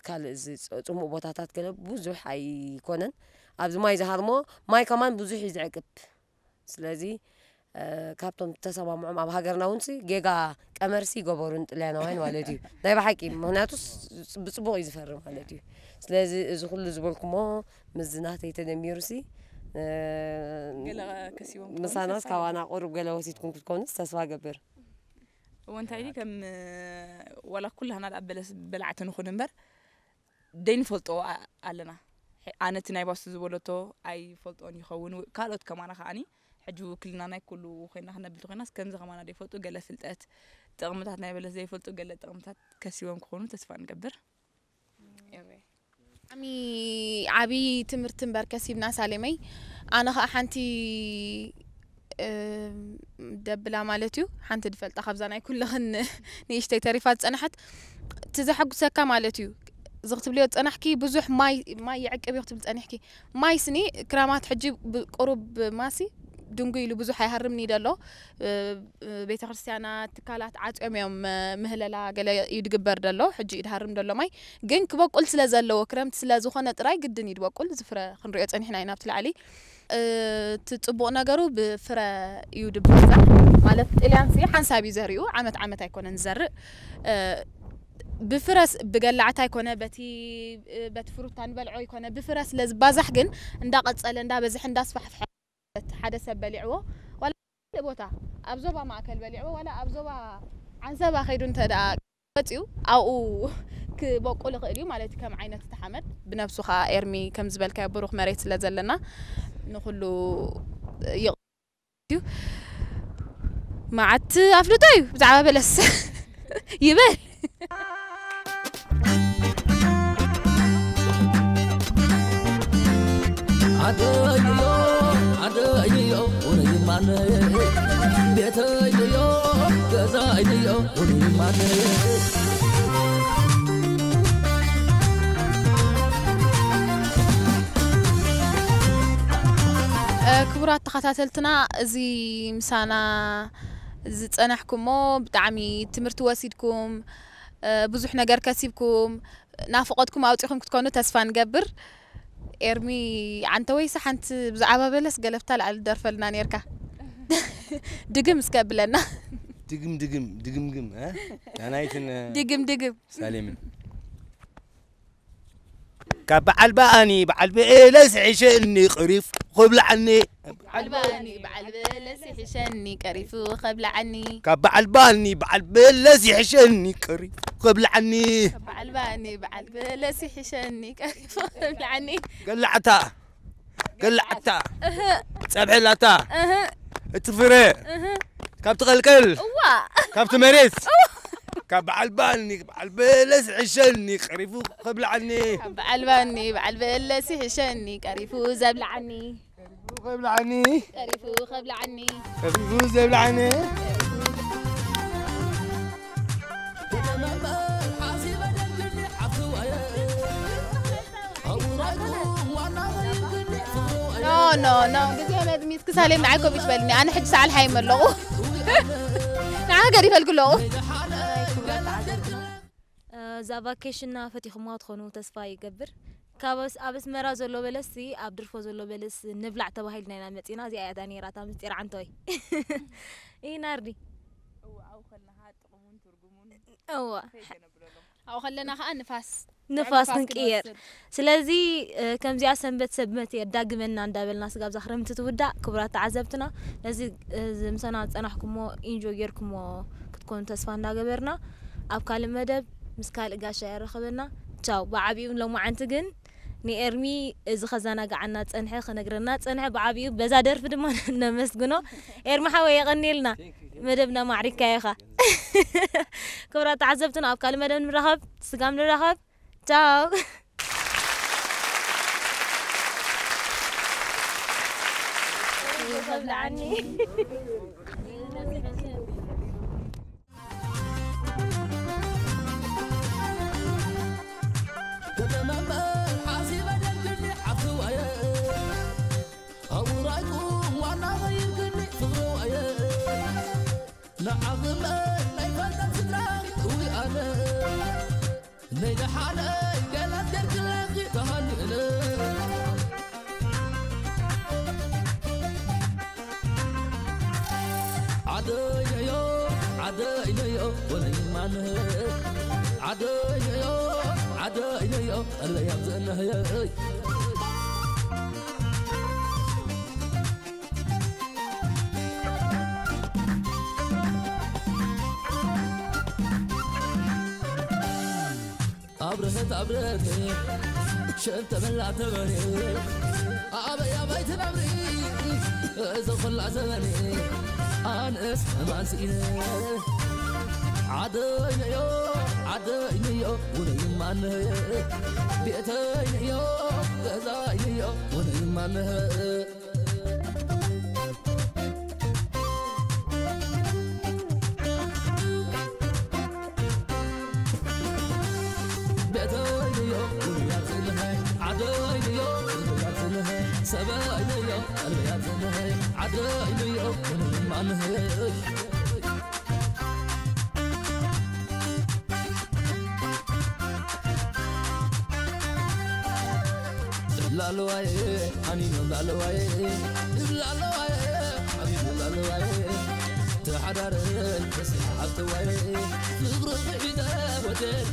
ካልእ እዚ ፅሙቕ ቦታታት ገለ ብዙሕ ኣይኮነን። ኣብዚ ማይ ዝሃርሞ ማይ ከማን ብዙሕ እዩ ዝዕቅብ። ስለዚ ካብቶም ተሰማምዖም ኣብ ሃገርና እውን ጌጋ ቀመርሲ ይገበሩ ንጥልያናውያን ማለት እዩ። ናይ ብሓቂ ምክንያቱ ብፅቡቕ እዩ ዝፈሪ ማለት እዩ። ስለዚ እዚ ኩሉ ዝበልኩሞ ምስዚ ናተይ ተደሚሩ ሲ ገለ ከሲቦም ክኾኑ ምሳናስ ተስፋ ካባና ቁሩብ ገለ ወሲድኩም ክትኮኑስ ተስፋ ገብር። እወ እንታይ ድዩ ከም ወላ ኩላህና ደኣ በለስ በላዕቲ ንኹን እምበር ደይንፈልጦ ኣለና። ኣነ እቲ ናይ ባሱ ዝበለቶ ኣይፈልጦን ይኸውን ካልኦት ከማና ከዓኒ ሕጂ ውክልና ናይ ኩሉ ኮይና ክነብል ተኮይናስ ከምዚ ከማና ደይፈልጡ ገለ ፍልጠት ጥቕምታት ናይ በለስ ዘይፈልጡ ገለ ጥቕምታት ከሲቦም ክኾኑ ተስፋ ንገብር። ብጣዕሚ ዓብዪ ትምህርቲ እምበር ከሲብና ሳሌመይ። ኣነ ከዓ ሓንቲ ደብላ ማለት እዩ ሓንቲ ድፈልጣ ካብዛ ናይ ኩልኽን ንእሽተይ ተሪፋ ዝፀናሐት እቲ ዘሐጉሰካ ማለት እዩ እዚ ክትብልዮ ዝፀናሕኪ ብዙሕ ማይ ማይ ይዕቅብ እዩ ክትብል ፀኒሕኪ ማይ ስኒ ክራማት ሕጂ ቁሩብ ማሲ ድንጉ ኢሉ ብዙሕ ኣይሃርምኒ ደሎ ቤተ ክርስቲያናት ትካላት ዓፅዮም እዮም ምህለላ ገለ እዩ ድግበር ደሎ ሕጂ እዩ ድሃርም ደሎ ማይ ግን ክበቁል ስለ ዘለዎ ክረምቲ ስለ ዝኾነ ጥራይ ግድን እዩ ድበቁል ዝፍረ ክንሪኦ ፀኒሕና ኢና ኣብቲ ላዕሊ እቲ ፅቡቕ ነገሩ ብፍረ እዩ ድባዛሕ ማለት ጥልያን ሲ ሓንሳብ እዩ ዘሪኡ ዓመት ዓመት ኣይኮነን ዝዘርእ ብፍረስ ብገላዕታ ኣይኮነ በቲ በቲ ፍሩታ ንበልዖ ይኮነ ብፍረ ስለ ዝባዛሕ ግን እንዳቀፀለ እንዳበዝሐ እንዳስፋሕፍሐ ሓደ ሰብ በሊዕዎ ዋላ ካልእ ቦታ ኣብ ዞባ ማእከል በሊዕዎ ዋላ ኣብ ዞባ ዓንሰባ ከይዱ እንተ ደኣ ወፂኡ ኣብኡ ክበቁል ይኽእል እዩ ማለት እዩ ከም ዓይነት እቲ ሓመድ ብነብሱ ከዓ ኤርሚ ከም ዝበልካዮ ብሩኽ መሬት ስለ ዘለና ንኩሉ ይቕ እዩ መዓት ኣፍልጦ እዩ ብዛዕባ በለስ ይበል ዓደይዮ ዓደይዮ ውነይ ማነይ ቤተይዮ ገዛይዮ ውነይ ማነይ። ክቡራት ተኸታተልትና፣ እዚ ምሳና ዝጸናሕኩሞ ብጣዕሚ ትምህርቲ ወሲድኩም፣ ብዙሕ ነገር ከሲብኩም፣ ናፍቖትኩም ኣውጺኹም ክትኮኑ ተስፋ ንገብር። ኤርሚ፣ ዓንተ ወይስ ሓንቲ ብዛዕባ በለስ ገለፍታ ላዕሊ ደርፈልና ኔርካ? ድግም እስከ ብለና። ድግም ድግም ድግምግም፣ እ? ናናይትን፣ እ፣ ድግም ድግም። ሳሌምን። ካብ በዓል ባኣኒ በዓል በለስ ይሕሸኒ ቀሪፉ ከብልዓኒ። በዓል ባኒ በዓል በለስ ይሕሸኒ ቀሪፉ ከብልዓኒ። ካብ በዓል ባኒ በዓል በለስ ይሕሸኒ ቀሪፉ ከብልዓኒ። በዓል ባኒ በዓል በለስ ይሕሸኒ ቀሪፉ ከብልዓኒ። ገላዕታ፣ ገላዕታ፣ እህ፣ ጸብሒ ላታ፣ እህ፣ እቲ ፍረ፣ እህ፣ ካብቲ ቀልቀል፣ እዋ፣ ካብቲ መሬት፣ እዋ፣ ካብ በዓል ባኒ በዓል በለስ ይሕሸኒ ቀሪፉ ከብልዓኒ። ካብ በዓል ባኒ በዓል በለስ ይሕሸኒ ቀሪፉ ዘብልዓኒ። ከብልዓኒ። ቀሪፉ ከብልዓኒ። ቀሪፉ ዘብልዓኒ። ኖ፣ ኖ፣ ኖ። ግዜ መዝሚዝ ክሳሌ ንዓይ ኮሚት በልኒ። ኣነ ሕጂ ሰዓል ሓይም ኣለኹ። ንዓ ገዲፈልኩ ኣለኹ። እዛ ቫኬሽንና ፈቲኹምዋ ትኾኑ ተስፋ ይገብር። ካብ ኣስ-፣ ኣብ ኣስመራ ዘሎ በለስሲ ኣብ ድርፎ ዘሎ በለስ ንብላዕ ተባሂልና ኢና መጺና። እዚኣ እያ እታ ነይራ እታ ምስጢር ዓንተወይ። ይህ ናርዲ። እወ፣ ኣብኡ ከለና ጥቕሙን ትርጉሙን እወ። ከይገነብለሎም። ኣብኡ ከለና ከኣ ንፋስ፣ ንፋስ ንፋስ ክንቅየር። ክንወስድ። ስለዚ፣ እ፣ ከምዚኣ ሰንበት ሰንበት የዳግመና እንዳበልና ስጋብ እዛ ክረምቲ ትውዳእ፣ ክቡራት ተዓዘብትና፣ ነዚ፣ እ፣ እዚ ምሳና ዝጸናሕኩሞ ኢንጆይ ጌርኩሞ ክትኮኑ ተስፋ እንዳገበርና፣ ኣብ ካልእ መደብ ምስ ካልእ ጋሻ የራኽበና። ቻው። ብዓቢኡ ሎማዓንቲ ግን ንኤርሚ እዚ ከዘናግዓና ጸንሐ፣ ክነግረና ጸንሐ፣ ብዓቢኡ በዛ ደርፊ ድማ ነመስግኖ። ኤርሚ ሓወይ የቐንየልና። መደብና ማዕሪግካዮ ኢኻ። ክቡራት ተዓዘብትና፣ ኣብ ካልእ መደብ ንራኸብ፣ ስጋብ ንራኸብ። ቻው። ንዓኽመ ናይ ፈጣን ስድራ እዊ ኣነ ነይ ደሓነ ገላት ገርግለኺ ተሃኒእነ ዓደይነዮ ዓደይነዮ ወለይማነ ዓደይነዮ ዓደይነዮ ኣለያብ ዘእነህየይ ኣብረሀት ኣብረሀት ሸልተ መላ ተበሬ ኣበይ ኣበይ ትነብሪ እዞ ኹላ ዘበኔ ኣነስ እማን ስኢነ ዓደይነዮ ዓደይነዮ ውነይ ማነየ ቤተይነዮ ገዛይነዮ ውነይ ማነየ ላለዋየ ኣኒኖ ላለዋየ ላለዋየ ኣኒኖ ላለዋየ ተሓዳረ ተስሓብተዋየ ፍቕሪ ብዒደ ወደል